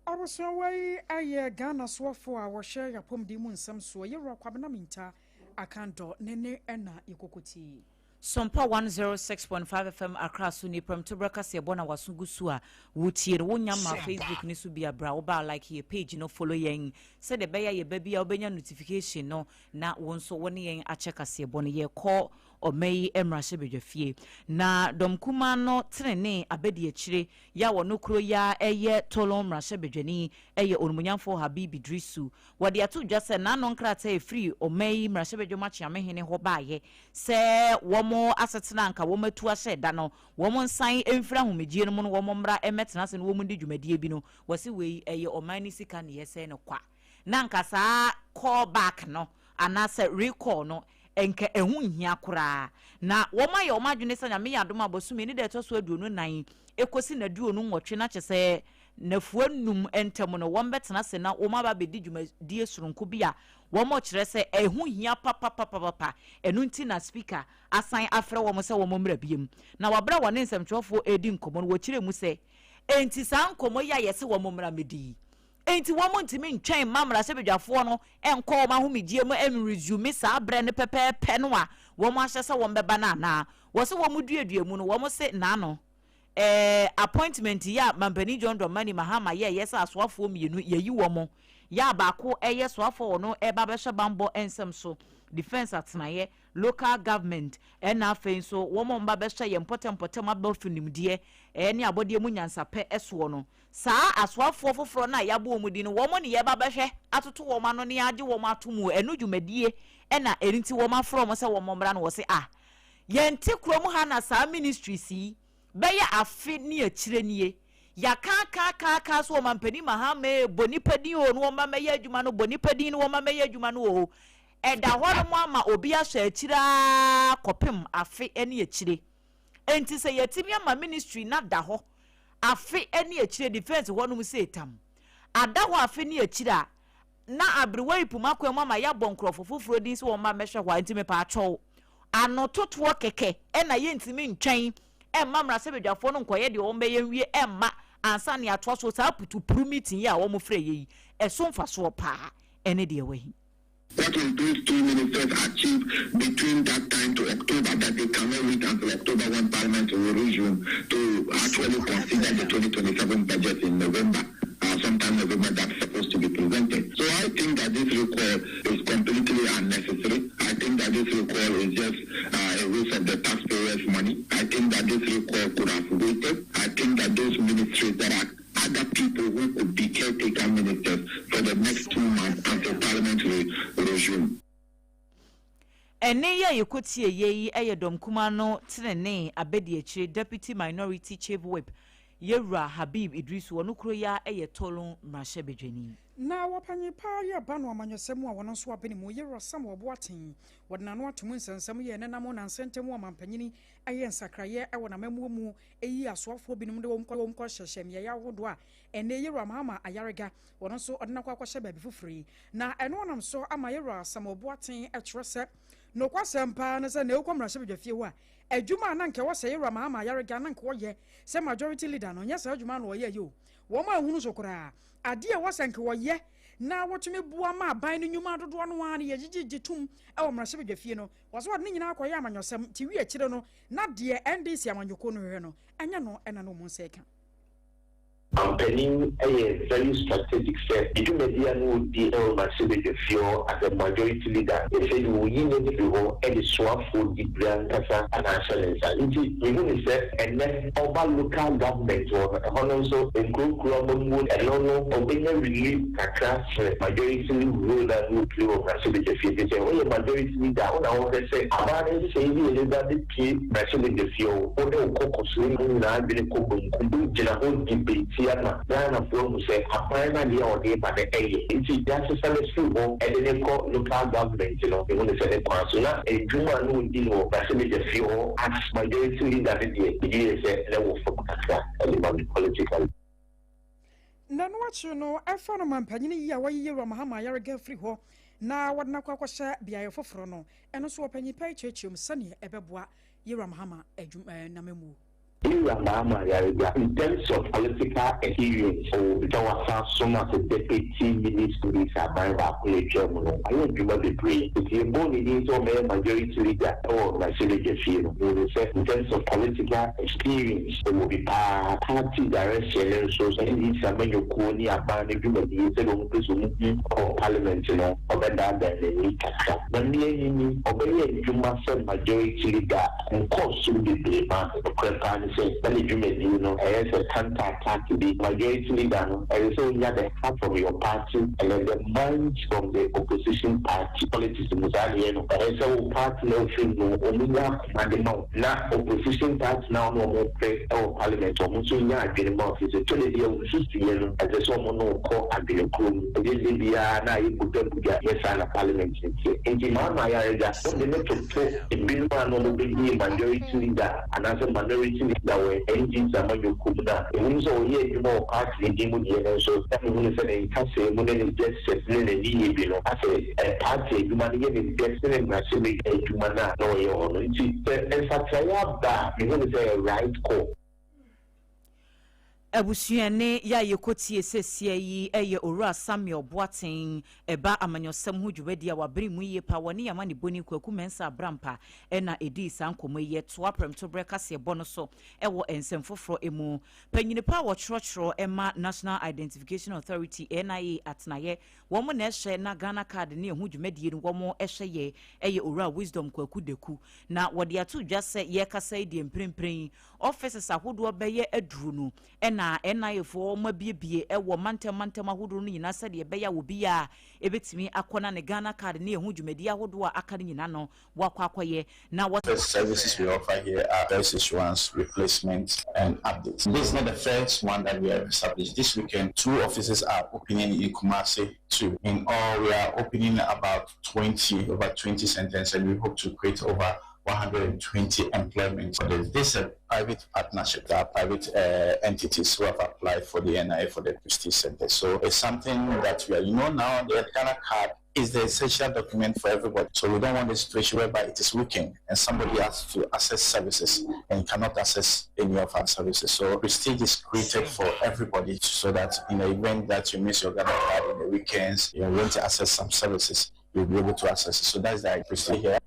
Abusuawa yi ayɛ Ghana soɔfoɔ a wɔhyɛ yapɔmuden mu nsɛm soɔ, Yɛwura Kwabena Mintah Akandoh ne ɛna yɛkɔkɔtie. Sompa 106.5 FM Accra so ni prɛmtoberɛ kaseɛbɔ na waso gu so a wotie no. Wonya ma Facebook ne so bi abra woba like yɛ page no, follow yɛn sɛdeɛ ɛbɛyɛ yɛba bi a wobɛnya notification no na wo nso wo ne yɛn akyɛ kaseɛbɔ no. Yɛkɔ ɔma yi mmarahyɛbadwa fie na dɔm kuma no tenene abɛdi akyire yɛ a wɔno kuro yi a ɛyɛ Tolon mmarahyɛbadwani ɛyɛ Onumonyamfoɔ Habib Idrisu. Wɔde ato dwa sɛ n'ano nkrataa ɛfiri ɔma yi mmarahyɛbadwam akyeamehene hɔ baayɛ sɛ wɔn asetena nka wɔn atu ahyɛ da no, wɔn nsan mfiri ahomegye no mu no, wɔn mmra mmɛtena ase no wɔn di dwumadie bi no. Wɔsi wei ɛyɛ ɔman ne sika ne yɛsɛn no kwa, na nka saa call back no anaasɛ recall no nka ɛho nhia koraa. Na wɔn ayɛ wɔn adwene sɛ Nyame yɛ adom abɔsumi ne deɛ ɛtɔ so 24 ekosi na 28, na kyɛ sɛ nafua num ntɛm no, wɔn bɛtena ase na wɔn aba abɛdi dwumadie soronko bi a wɔn kyerɛ sɛ ɛho hia papapapapa. Ɛno nti na Speaker asan afrɛ wɔn sɛ wɔn mmra biem. Na wabra wɔne nsɛmtwerɛfoɔ edi nkɔmɔ no, wɔkyerɛ mu sɛ enti saa nkɔmɔ yi a yɛsɛ wɔn mmra mmɛdi yi, enti wɔn ntumi ntwɛn mma mmarahyɛbadwafoɔ no nkɔ wɔn ahomegye mu nresume saa berɛ no pɛpɛɛpɛ no a wɔn ahyɛ sɛ wɔn bɛba no anaa? Wɔsɛ wɔn duadua mu no, wɔn se n'ano appointment yi a Mampanin John Dramani Mahama yɛ sɛ asoafoɔ mmienu yɛyi wɔn yɛ a, baako ɛyɛ soafoɔ wɔ no ɛba bɛhyɛ bambɔ nsɛm so. Defence atenaeɛ, Local Government, ɛna afei nso wɔn a wɔba bɛhyɛ yɛn mpɔtam mpɔtam abɛɛfo nimdeɛ ne abɔdeɛ mu nyansapɛ soɔ no. Saa asoafoɔ foforɔ no a yɛabɔ wɔn din no, wɔn ne yɛba bɛhwɛ atoto wɔn ano ne yɛagye wɔn ato mu. Ɛno dwumadie na ɛno nti wɔafrɛ wɔn sɛ wɔn mmra no. Wɔse ah, yɛnte kurom ha na saa ministries yi bɛyɛ afe ne akyire nie. Yɛaka aka aka aka so Ɔmampanin Mahama ee, bɔ nipa din oo na wɔmma mmɛyɛ adwuma no, bɔ nipa din na wɔmma mmɛyɛ adwuma no oo. Ɛda hɔnom ama obi asɔ akyire ara kɔpem afe ne akyire. Enti sɛ yɛatumi ama ministry no ada hɔ afe ne akyire, defence hɔnom sei tam, ada hɔ afe ne akyire a, na aberewa yi pum akwan mu ama yɛabɔ nkurɔfo foforɔ din sɛ wɔmma mmɛhwɛ hɔ a, enti mepaakyɛw, ano totoɔ kɛkɛ na yɛntumi ntwɛn mma mmarahyɛbadwafoɔ no nkɔyɛ deɛ wɔbɛyɛ nwie mma ansa na yɛatoa so. Saa putupuru meeting yi a wɔfrɛ yɛ yi, ɛso mfasoɔ paa ne deɛ wahi. What will those two ministers achieve between that time to October that they cannot wait until October when Parliament will resume to actually consider the 2027 budget in November, sometime November that's supposed to be presented? So I think that this recall is completely unnecessary. I think that this recall is just a waste of the taxpayers' money. I think that this recall could have waited. I think that those ministries that are other people who could be caretaker ministers for the next 2 months until Parliament will resume. Ɛne yi a yɛkɔtie yɛ yi yɛ dɔm kuma no tenene abɛdi akyire, Deputy Minority Chief Whip, Yɛwura Habib Idrisu. Ɔno kuro yi a yɛ Tolon mmarahyɛbadwani. Na wɔpanyin paa yɛ ba no amanyɔsɛm mu a wɔno nso abɛne mu, Yɛwura Samuel Boaten, wɔde n'ano ato mu nsɛnsɛm yɛ nenam nansɛntɛm ɔmampanyini ɛyɛ nsakraeɛ ɛwɔ n'amammuo mu, ɛyi asoafoɔ binom de wɔn kɔ hyehyɛ mmeaeɛ ahodoɔ a ɛnɛ Yɛwura Mahama Ayarega wɔno nso ɔde no akɔ akɔhyɛ baabi foforɔ yi. Na ɛno ɔnam so ama Yɛwura Samuel Boaten ɛkyerɛ sɛ nokwasɛm paa no sɛ na ɛwokɔ mmarahyɛbadwafie hɔ a, adwuma a na nka ɛwɔ sɛ Yɛwura Mahama Ayarega na nka wɔyɛ sɛ majority leader no, nyɛ saa adwuma no ɔyɛ yɛ o. Wɔn a ehunu so koraa adeɛ a ɛwɔ sɛ nka wɔyɛ na wɔtumi boa ma aban no nnwuma dodoɔ no ara no yɛgyegyegye tom wɔ mmarahyɛbadwafie no, wɔsɛ wɔde ne nyinaa akɔyɛ amanyɔsɛm. Nti wi akyire no na deɛ NDC amanyɔkuo no hwehwɛ no, ɛnyɛ no ɛna no wɔn nsa ka. Ɔmampanin yɛ very strategic sɛ ne dwumadi a na ɔdi wɔ mmarahyɛbadwafie hɔ as a majority leader, ɛsɛ de wɔyi no afiri hɔ de soafoɔ diberɛ ankasa na ahyɛ ne nsa. Nti mehu no sɛ ɛnnɛ ɔba local government hɔ no, ɛhɔ no nso nkuronkuro amammuo, ɛno no ɔbɛnya relief kakra sene majority role a na ɔplay wɔ mmarahyɛbadwafie. Nti sɛ woyɛ majority leader a, wo na wohwɛ sɛ abaa no nhyehyɛeɛ bi a ɛbɛba abɛpue mmarahyɛbadwafie hɔ, wo ne wo kɔkɔsoɔ mu nyinaa adwene kɔ benkum, wogyina hɔ debate ama Ghanafoɔ ahu sɛ aban no adeɛ a ɔde ba no ɛyɛ. Nti yɛasesa no afiri hɔ de no kɔ local government no, mehu no sɛ ne kwan so. Na adwuma a na ɔdi no wɔ mmarahyɛbadwafie hɔ as majority leader no deɛ, megye die sɛ na ɛwɔ fam kakra de ma me politically. Na no akyiri no, ɛfa no mampanyini yi a wɔyi Yɛwura Mahama Ayarega afiri hɔ na wɔde no akɔ akɔhyɛ beaeɛ foforɔ no, ɛno nso ɔpanyin pa yi kyerɛkyerɛ mu sɛneɛ ɛbɛboa Yɛwura Mahama adwuma namamuo. Yɛwura Mahama Ayariga, in terms of political experience, ɔwɔ bi sɛ wasan som as a deputy minister bi sɛ aban baako yɛ atwa mu no, wayɛ adwuma bebree. Nti yɛbɔɔ ne din sɛ ɔmmɛyɛ majority leader wɔ mmarahyɛbadwafie no, mehu sɛ in terms of political experience, ɔwɔ bi paa. Party direction no nso, NDC amanyɔkuo ne aban no dwumadie sɛdeɛ wɔn pɛ sɛ wɔn hu wɔ parliament no, ɔbɛdaadaa n'ani kakra. Na mmea nyinyi, ɔbɛyɛ adwuma sɛ majority leader nkɔɔ so bebree ma nokorɛ paa ne sɛ na ne dwumadie no ɛyɛ sɛ counter attack bi. Majority leader no, ɛsɛ sɛ onya the heart from your party and then the mind from the opposition party. Politics mu saa ne yɛ no, ɛyɛ sɛ wo party na wofiri mu no, wɔn nya akoma de ma wo, na opposition party na wɔn a wɔn pere wɔ parliament, wɔn nso nya adwene ma wo, firi sɛ tɔda bi a wɔn nsusuiɛ no, ɛsɛ sɛ wɔn ne wo kɔ adwene koro mu. Ɛnyɛ da biara na ayɛ bugabuga, nyɛ saa na parliament no teɛ. Nti Mahama Ayariga, wode ne toto ebinom a na wɔbɛdii majority leader anaasɛ minority leader wɔ NDC amanyɔkuo mu no a, ɛwom sɛ ɔyɛ adwuma wɔ party no din mu deɛ, nanso na mehunu sɛ ne nkasɛɛ mu ne ne gestures ne ne nneyɛɛ bi no, asɛ party adwuma no yɛ ne dɛ sene mmarahyɛbadwa adwuma no a na ɔyɛ wɔ hɔ no. Nti sɛ nsakraeɛ aba a, mehunu sɛ ɛyɛ right call. Abusua ne yɛ a yɛkɔtie sesia yi yɛ Owura Samuel Boateng, ɛba amanyɔsɛm ho dwumadi a wabere mu yie pa. Wɔne yɛn amanebɔni Kwaku Mensah Abrampa na ɛdii saa nkɔmmɔ yi. Yɛtoa prɛmtoberɛ kaseɛbɔ no so wɔ nsɛm foforɔ mu. Panyini pa a wɔtwerɛtwerɛ ma National Identification Authority, NIA, atenaeɛ, wɔn na ɛhwɛ na Ghana Card ne ɛho dwumadie no wɔn hwɛ yɛ, yɛ Owura Wisdom Kwaku Daku. Na wɔde ato dwa sɛ yɛrekasa yi deɛ mprempren yi, offices ahodoɔ bɛyɛ aduru no na NIA foɔ wɔn abiebie wɔ mantam mantam ahodoɔ no nyinaa sɛdeɛ ɛbɛyɛ a obiara ɛbɛtumi akɔ na ne Ghana Card ne ɛho dwumadie ahodoɔ a aka no nyinaa no wakɔ akɔyɛ na wɔ. The services we offer here are first issuance, replacement, and updates. This is not the first one that we have established. This weekend, 2 offices are opening in Kumasi, too. In all, we are opening about 20, over 20 centers, and we hope to create over 120 employment. For this. This is a private partnership. There are private entities who have applied for the NIA for the Prestige Center. So it's something that we are, you know, now the Ghana card is the essential document for everybody. So we don't want a situation whereby it is weakened and somebody has to access services and cannot access any of our services. So Prestige is created for everybody so that in the event that you miss your Ghana card in the weekends, you want to access some services, you'll be able to access it. So that's the Prestige here.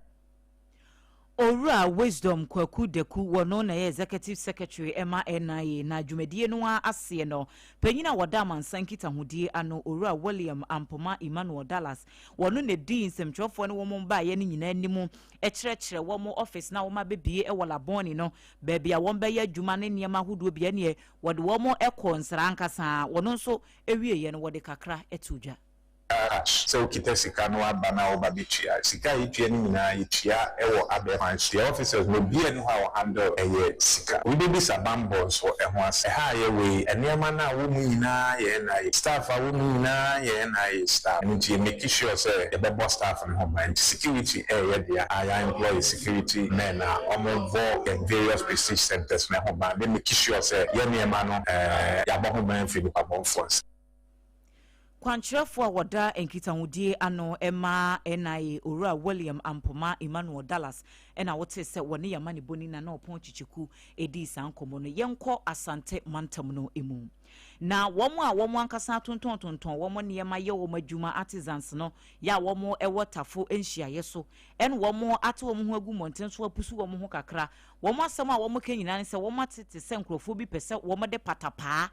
Owura Wisdom Kwaku Daku, wɔno na ɛyɛ Executive Secretary ɛma NIA. Na dwumadie no a aseɛ no, panyin a wɔda amansa nkitahodie ano, Owura William Ampoma Emmanuel Dallas, wɔno na di nsɛmtwerɛfoɔ ne wɔn baeɛ no nyinaa anim kyerɛkyerɛ wɔn office na wɔn abɛbie wɔ Labone no, baabi a wɔn bɛyɛ adwuma ne nneɛma ahodoɔ bi. Ɛneɛ wɔde wɔn kɔ nsra ankasa. Wɔno nso awieɛ no, wɔde kakra to dwa. Cash sɛ wokita sika no aba na woba bɛtua sika a yɛtua no nyinaa, yɛtua ɛwɔ abɛɛ kwan so. Yɛ officers no, obiara ni hɔ a wɔhandle ɛyɛ sika. Obi bɛbisa bambɔ nso ɛho ase. Ɛha a yɛwɔ yi, nneɛma no a wɔ mu nyinaa yɛ NIA staff, a wɔ mu nyinaa yɛ NIA staff. Ɛno nti yɛ make sure sɛ yɛbɛbɔ staff no ho ban, nti security ɛyɛ dea a yɛ employ security men a ɔmo bɔ yɛn various Prestige centers no ho ban, bɛ make sure sɛ yɛ nneɛma no yɛabɔ ho ban firi nipa bɔnfoɔ nsa. Kwankyerɛfoɔ a wɔda nkitahodie ano ma NIA, Owura William Ampoma Emmanuel Dallas, ɛna wote sɛ wɔne yɛma ne bɔni na na ɔpɔn kyikyiku ɛdii saa nkɔmmɔ no. Yɛnkɔ Asante mantam no mu, na wɔn a wɔn ankasa tontɔntontɔn wɔn nneɛma yɛ wɔn adwuma, artisans no, yɛ a wɔn ɛwɔ Tafo nhyiaeɛ so, ɛna wɔn ate wɔn ho agu mmɔnten so apusu wɔn ho kakra. Wɔn asɛm a wɔn ka nyinaa ne sɛ wɔn atete sɛ nkurɔfoɔ bi pɛ sɛ wɔn de patapaa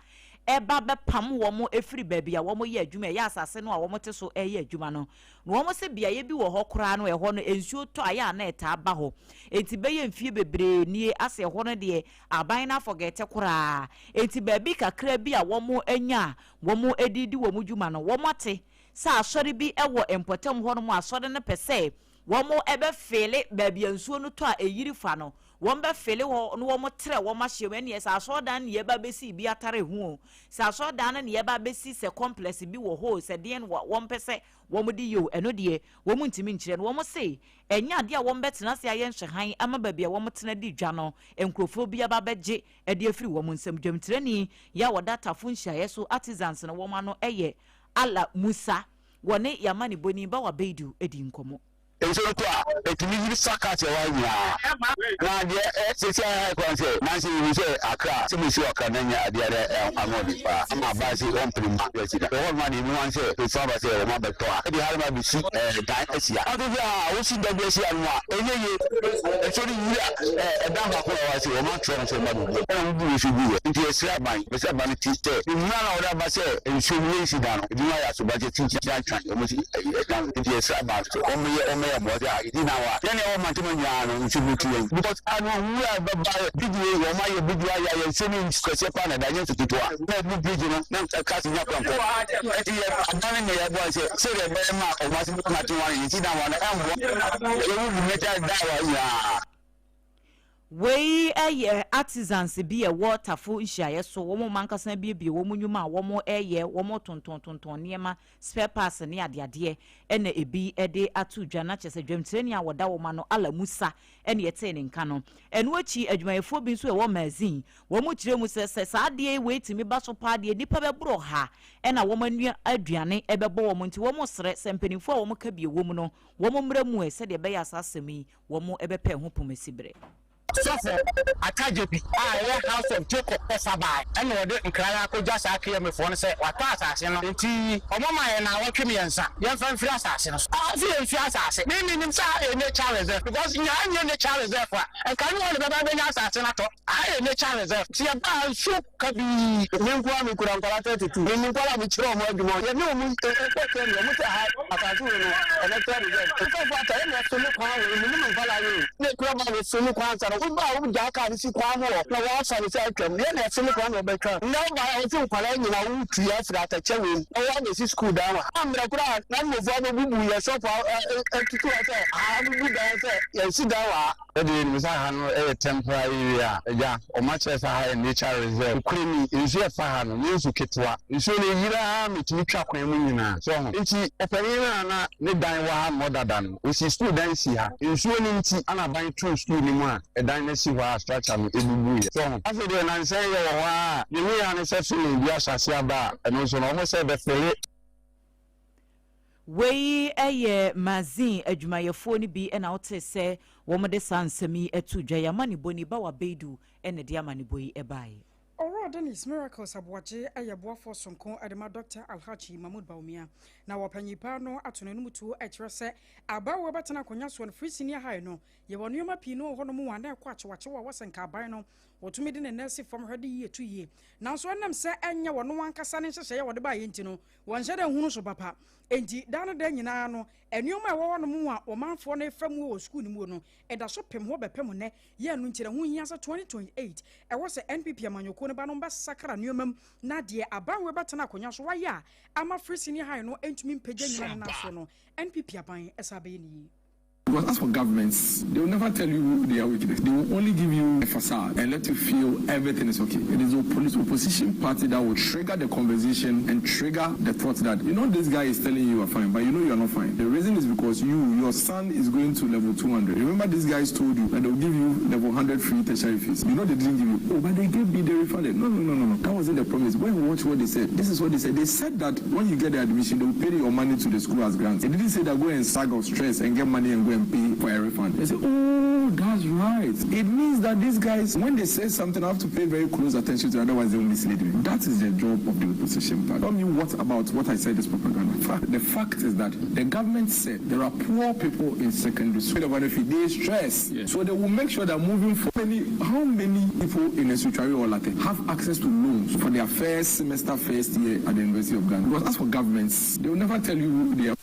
ɛba bɛpam wɔn efiri baabi a wɔn yɛ adwuma, ɛyɛ asase no a wɔn te so ɛyɛ adwuma no. Na wɔn sɛ beaeɛ bi wɔ hɔ koraa no, ɛhɔ no nsuo tɔ ayɛ a na ɛtaa ba hɔ, eti bɛyɛ mfie bebree nie asɛ ɛhɔ no deɛ aban no afɔgɛte koraa. Eti baabi kakra bi a wɔn anya a wɔn edi wɔn dwuma no, wɔn ate sɛ asɔre bi ɛwɔ mpɔtam hɔ nom. Asɔre no pɛ sɛ wɔn ɛbɛfill baabi a nsuo no tɔ a ɛyiri fa no, wɔn bɛfill hɔ na wɔn trɛ wɔn ahyɛ mu. Ɛneɛ sɛ asɔredan no yɛba bɛsi bi atare ho o, sɛ asɔredan no yɛba bɛsi sɛ complex bi wɔ hɔ o, sɛ deɛn wɔn pɛ sɛ wɔn de yɛ o, ɛno deɛ wɔn ntumi nkyerɛ no. Wɔn se ɛnyɛ adeɛ a wɔn bɛtena ase ayɛ nhwɛhan ama baabi a wɔn tena di dwa no, nkurɔfoɔ bi aba bɛgye ɛde afiri wɔn nsam. Dwamtirani yɛ a wɔda Tafo nhyiaeɛ so artisans no wɔn ano ɛyɛ Ala Musa, wɔne yamma ne boni Bawa Beidu di nkɔmmɔ. Nsuo no tɔ a, ɛtumi yiri fa cars ɛwɔ ha nyinaa. Na deɛ sɛsi a ɛkwan sɛ nansi ehu sɛ Akra sɛ mo si wɔ Akra na nyɛ adeɛ a ano ɔde paa ama aban sɛ ɔmpene ma yɛsi da ɛhɔ noma deɛ ebi wan sɛ efu aba sɛ wɔn abɛtɔ a ɛde ha ma bɛsi dan asi ha. Ɔto sɛ a wosi dan bi asi ha no mu a ɛnyɛ yie, nsuo no yiri a ɛdan baako a ɛwɔ ha sɛ wɔn atwerɛ no sɛ wɔn abɛbu ɛna wɔn bu nsuo gu yɛ. Nti yɛsrɛ aban, yɛsrɛ aban no ti sɛ mmira na wɔde aba sɛ nsuo no yɛnsi dan no, ebi mu ayɛ asobakyɛ kyinkyini atwa wɔn si ɛdan, nti yɛsrɛ aban sɛ wɔn yɛ mmoa sɛ a yɛdi na wa yɛn ɛwɔ mantam nyinaa no nsuo bi tu yɛn, because ano nwura bɛba bridge wei wɔn ayɛ bridge ayɛ ayɛ nsuo no kɛseɛ paa na ɛda nyɛ nsu ketewa na ebu bridge no na cars nya kwan kɔ. Nti yɛ aban no na yɛboa sɛ sɛdeɛ ɛbɛyɛ ma ɔmo ase bɛtumi ate wɔn yɛsi dan wa no, ɛmmoa yɛwu bu mɛta da wa nyinaa. Wei yɛ artisans bi a ɛwɔ Tafo nhyiaeɛ so. Wɔn mu ankasa biebie wɔn nnwuma a wɔn reyɛ, wɔn tontɔntontɔn nneɛma, spare parts ne adeadeɛ, ɛna ebi de ato dwa. Na kyerɛ sɛ dwamtirani a wɔda wɔn ano, Ala Musa, ɛna yɛtee ne nka no. Ɛno akyi, adwumayɛfoɔ bi nso ɛwɔ Mazin, wɔn kyerɛ mu sɛ saa adeɛ wei tumi ba so paa deɛ, nnipa bɛboro ha ɛna wɔn anua aduane ɛbɛbɔ wɔn. Nti wɔn srɛ sɛ mpanimfoɔ a wɔn ka bi wɔ mu no, wɔn mmerɛ mu ɛ sɛdeɛ ɛbɛyɛ asa asɛm yi wɔn ɛbɛpɛ ho pomasi berɛ. Sɔfo Atagye bi a ɛyɛ House of Jacob kɔfa bae ɛna ɔde nkra yi akɔgya saa KMA foɔ no sɛ watɔ asase no nti wɔma yɛn naawɔtwe mmiɛnsa yɛmfa mfiri asase no so. Ɔse yɛmfiri asase. Me menim sɛ ha yɛ nature reserve because nea ɛnyɛ nature reserve a nka ne wɔn na bɛba abɛnya asase no atɔ. Aha yɛ nature reserve nti yɛba a nsuo kabii. Me nko ara mekura nkwadaa 32. Menim nkwadaa a mekyerɛ wɔn adwuma. Yɛne wɔn kɔ sɛdeɛ wɔn sɛ ha asase wei no ɛnɛkyerɛ reserve. Nkurɔfoɔ ata yɛn na ɛso ne kwan wei menim nkwadaa yi o. Na ekura ba no so ne kwan ansa na woba a wogyaa kaa no si kwan ho hɔ na wɔafa no sɛ atwam. Yɛn na ɛso ne kwan na wɔbɛtwa. Nnɛ woba a wɔse nkwadaa nyinaa wotu yɛn afiri atɛkyɛ wei mu na wɔabɛsi sukuu dan wɔ ha. Na mmerɛ koraa na mmɔfra bɛbubu yɛn shop atutu hɔ sɛ ha abubu dan sɛ yɛnsi dan wɔ ha. Yɛde yɛnim sɛ ha no yɛ temporary area a, agya, wɔakyerɛ sɛ ha yɛ nature reserve. Nokorɛ ni, nsuo a ɛfa ha no nyɛ nsu ketewa. Nsuo no yiri ara ma ɛtumi twa kwan mu nyinaa. So woahu? Enti ɔpanin no a na ne dan wɔ ha mmɔ dada no, ɔsii sukuu dan sii ha. Nsuo no nti na aban too sukuu no mu a ɛdan no asi hɔ a structure no bubuiɛ. So woahu? Afei deɛ nnansa yi yɛwɔ hɔ ara a, deɛ mehu ara ne sɛ filling bi ahyɛ aseɛ aba a, ɛno nso no, wɔn sɛ ɛbɛfille. Wei yɛ Mazin adwumayɛfoɔ no bi na wotee sɛ wɔde saa nsɛm yi too dwa yi. Amanebɔ ni, Bawa Beidu na ɛde amanebɔ yi baeɛ. Owura Dennis Miracles Aboagye yɛ boafoɔ sononko de ma Dɔkta Alhaji Mahmood Bawumia. Na wɔpanyin paa no ato n'anom tuo kyerɛ sɛ abaawa bɛtena akonnwa soɔ no firi senior high no, yɛwɔ nneɛma pii no wɔ hɔnom a na ɛkɔ akyewakyew a wɔsɛ nka aban no wɔtumi de ne nan si fam hwɛ de yie to yie. Nanso ɛnam sɛ ɛnyɛ wɔn ankasa ne nhyehyɛeɛ a wɔde baeɛ nti no, Wɔnhyɛ da nhu no so papa. Enti, daa ne daa nyinaa no, nneɛma a ɛwɔ hɔnom a ɔmanfoɔ no refa mu wɔ sukuu no mu no, ɛda so pem hɔ bɛpem nnɛ. Yɛ ɛno nti na ɛho hia sɛ 2028, ɛwɔ sɛ NPP amanyɔkuo no ba no bɛsakra nneɛma mu na deɛ aban wei bɛtena akonnwa so wayɛ a ama Free Senior High no ntumi mpagya nnyina ne nan soɔ no, NPP aban san bɛyɛ no yie. Because as for governments, they will never tell you their weakness. They will only give you a facade and let you feel everything is okay. It is the police opposition party that will trigger the conversation and trigger the thought that, you know, this guy is telling you you are fine, but you know you are not fine. The reason is because you, your son is going to level 200. Remember these guys told you that they will give you level 100 free tertiary fees. You know they didn't give you. Oh, but they gave me, they refunded. No, no, no, no, no. That wasn't the promise. Go and watch what they said. This is what they said. They said that when you get the admission, they will pay your money to the school as grants. They didn't say that go and sag of stress and get money and go and pay for a refund. They say, oh, that's right. It means that these guys, when they say something, I have to pay very close attention to, otherwise they will mislead me. That is the job of the opposition party. Tell me what about what I said is propaganda. Fact, the fact is that the government said there are poor people in secondary school. They stress. Yeah. So they will make sure that moving forward, how many people in Nsoatre or Larteh have access to loans for their first semester, first year at the University of Ghana? Because as for governments, they will never tell you they are.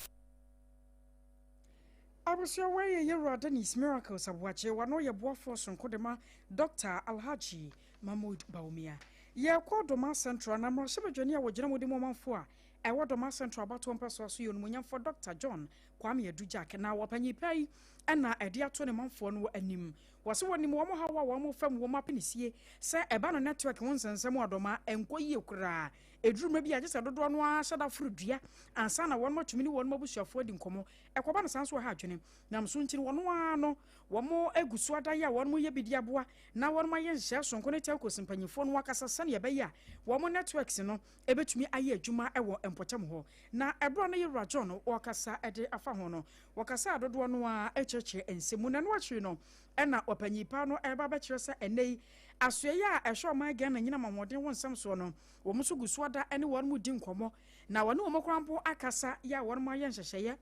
Abusua wei yɛ Yɛwura Dennis Miracles Aboagye, wano yɛ boafoɔ sononko de ma Dɔkta Alhaji Mahmood Bawumia. Yɛrekɔ Dormaa Central na mmarahyɛbadwani a wɔgyina mu de mu ɔmanfoɔ a ɛwɔ Dormaa Central abatoɔ mpɛsoa so yɛ Onimonyamfoɔ Dɔkta John Kwame Adu Jack na wɔpanyin pa yi na ɛde ato ne manfoɔ no anim. Wɔse wɔnim wɔn haw a wɔn fa mu wɔn apinisie sɛ ɛba no network ho nsɛnsɛm a Dormaa ɛnkɔ yie koraa. Ɛduru mmerɛ bi a gye sɛ dodoɔ no ara hyɛ da foro dua ansa na wɔn atumi ne wɔn abusuafoɔ adi nkɔmmɔ. Ɛkɔba no saa nso ɛha adwene. Nam so nti no wɔn ara no wɔn gu so ada yɛ a wɔn yɛ bi de aboa na wɔn ayɛ nhyehyɛe sononko ne telcos mpanyinfoɔ no akasa sɛnea ɛbɛyɛ a wɔn networks no ɛbɛtumi ayɛ adwuma wɔ mpɔtam hɔ. Na ɛberɛ a na Yɛwura John ɔrekasa de afa ho no, wɔkasaa dodoɔ no ara kyerɛkyerɛ nsɛm mu. Na ɛno akyiri no ɛna ɔpanyin pa no ɛreba abɛkyerɛ sɛ ɛnnɛ yi asoɛeɛ a ɛhwɛ ɔman Ghana nyinam ahoɔden ho nsɛm soɔ no, wɔn nso gu so ada ne wɔn mu di nkɔmmɔ na wɔne wɔn koraa mpo akasa yɛ a wɔn ayɛ nhyehyɛeɛ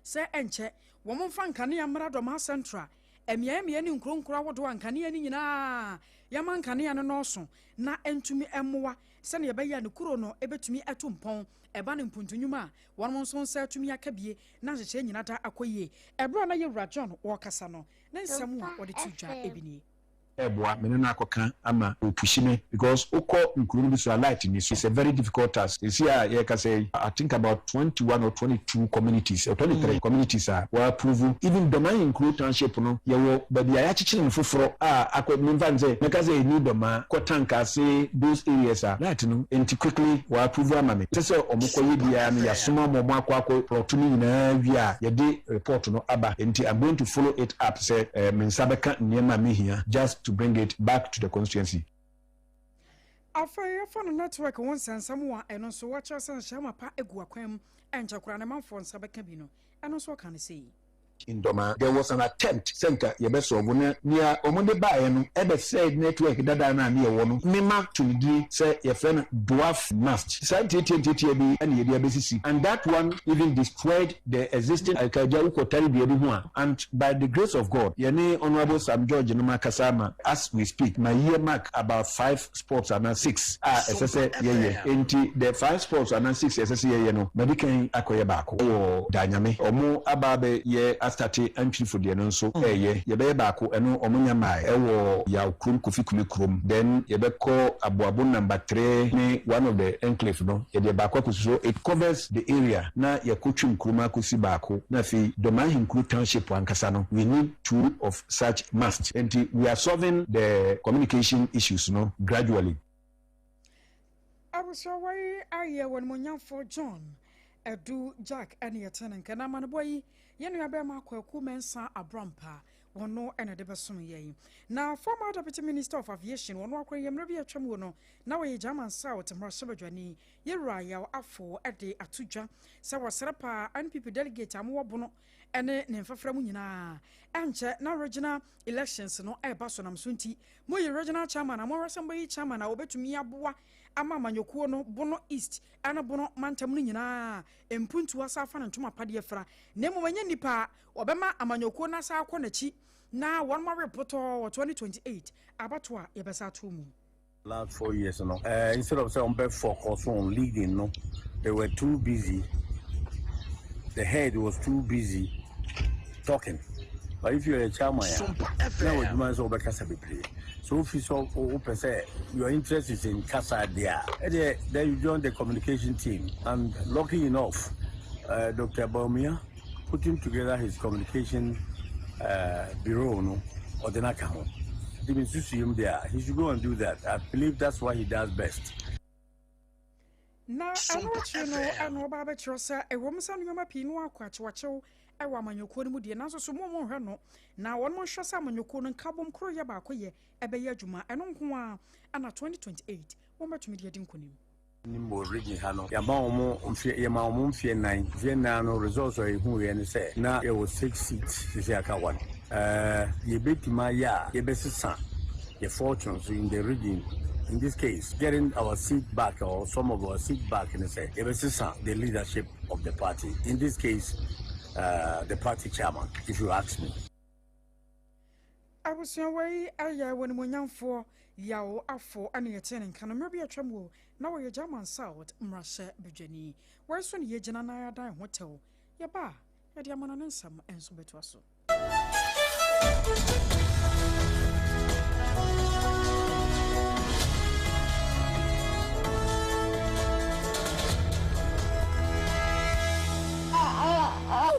sɛ ɛnkyɛ wɔn mfa nkanea mmra Dormaa Central mmeaeɛ mmeaeɛ ne nkuro nkuro ahodoɔ a nkanea no nyinaa yɛma nkanea no nɔɔso na ɛntumi mmoa sɛnea ɛbɛyɛ a ne kuro no ɛbɛtumi atu mpɔn ɛba no mpuntu a wɔn nso nsa atumi aka bie na nhyehyɛeɛ nyina da akɔ yie. Ɛberɛ a na Yɛwura John wɔrekasa no, ne nsɛm a wɔde to dwa ebi nie. Ɛɛboa me ne no akɔka ama ɔpushi me because wokɔ nkuro no bi so a light nni so it's a very difficult task seesei a yɛrekasa yi I think about 21 or 22 communities or 23 communities a wɔ approve even Dɔmaa Nkuro township no yɛwɔ baabi a yɛakyekyere no foforɔ a akɔ memfa no sɛ mɛka sɛ ɛnni Dɔmaa kɔ Tank ase those areas a light no nti quickly wɔ approve ama me ɛsɛ sɛ wɔn kɔyɛ biara no yɛasoma ma wɔn akɔ akɔ plot no nyinaa wie a yɛde report no aba nti I'm going to follow it up sɛ me nsa bɛka nneɛma a mehia just to bring it back to the constituency. Afei yɛfa no network ho nsɛnsɛm a ɛno nso wɔkyerɛ sɛ nhyɛma pa gu akwan mu ɛnkyɛ koraa ne manfoɔ nsa bɛka bi no, ɛno nso ɔka no sei. in Dormaa. There was an attempt sɛ nka yɛbɛ solve na nea wɔn de baeɛ no ɛbɛsɛe network dada no a ne yɛwɔ no. Mema to no din sɛ yɛfrɛ no dwarf mast. Saa ntiatia ntiatia bi na yɛde abɛsisi and that one even destroyed the existing Alkaja wokɔ tare dua bi ho a and by the grace of God yɛne Honourable Sam George nom akasa ama as we speak ma earmark about five spots anaa six a ɛsɛ sɛ yɛyɛ. Enti the five spots anaa six a ɛsɛ sɛ yɛyɛ no, madi kan akɔyɛ baako wɔ Danyame. Wɔn aba abɛyɛ astate Antwirifo deɛ no nso reyɛ. Yɛbɛyɛ baako, ɛno wɔn nnya mmaeɛ, ɛwɔ Yaw kurom, Kofi Kume kurom. Then yɛbɛkɔ Aboabo number three ne one of the enclave no, yɛde baako akɔsi so. It covers the area na yɛkɔ Twum kurom akɔsi baako, na afei Dɔm Ahenkuro township ankasa no, we need two of such must. Enti we are solving the communication issues no gradually. Abusua wei ayɛ wɔn monyamfo John Adu Jack ɛne ɛte ne nka na amanebɔ yi yɛn nua bɛrima Kwaku Mensah Abrampa wɔn no ɛna de bɛsom yɛn. Na former deputy minister of aviation wɔn akora yɛn mmerɛ bi atwam wɔ no na wɔyɛ German South mmarahyɛbadwani yɛwura Yaw Afo ɛde ato dwa sɛ wɔsrɛ paa NPP delegate a mowɔ bono ɛne ne mfɛfrɛ mu nyinaa. Ɛnkyɛ na regional elections no ɛreba so nam so nti moyi regional chairman a mohwɛ sɛ mobɛyi chairman a wɔbɛtumi aboa ama amanyɔkuo no Bono East ɛne Bono mantam no nyinaa mpuntuo asa afa ne ntoma padeɛ fra, na mmom ɛnyɛ nnipa a wɔbɛma amanyɔkuo no asa akɔ n'akyi na wɔn awe potɔɔ wɔ 2028 abatoɔ a yɛbɛsa ato mu. Last 4 years no, instead of sɛ wɔn bɛ focus on leading no, they were too busy, the head was too busy talking. But if you are a chairman a, na wɔ adwuma sɛ wɔbɛkasa bebree, so ofi sɛ wopɛ sɛ your interest is in kasa deɛ a, ɛdeɛ then you join the communication team. And lucky enough, Dr. Bawumia putting together his communication bureau no, ɔde n'aka ho. Nti mi nsusu yam deɛ, he should go and do that. I believe that's what he does best. Na ɛno akyiri no ɛna ɔba abɛkyerɛ sɛ ɛwɔ mu sɛ nneɛma pii no akɔ akyewakyew ɛwɔ amanyɔkuo no mu deɛ, nanso so mo mo nhwɛ no na wɔn mo nhwɛ sɛ amanyɔkuo no nkabom koro yɛ baako yɛ ɛbɛyɛ adwuma, ɛno nko a ɛna 2028 wɔn bɛtumi de adi nkonim. Nim wɔ region ha no, yɛama wɔn mfeɛ, yɛma wɔn mfeɛ 4. Mfeɛ 4 no, results a yɛhu yɛ ne sɛ na yɛwɔ six seats, sisi aka one. Yɛbɛtumi ayɛ a yɛbɛsesa yɛ fortunes in the region, in this case getting our seat back or some of our seat back, ne sɛ yɛbɛsesa the leadership of the party, in this case the party chairman, if you ask me. Abusua wei ayɛ wɔn nimonyamfoɔ Yaw Afo ɛne yɛte ne nka no mmerɛ bi atwam wo na wɔyɛ German South mmarahyɛ badwani. Wɔn nso ne yɛgyina na yɛadan ho tɛw yɛba a yɛde amana ne nsɛm nso bɛtoa so.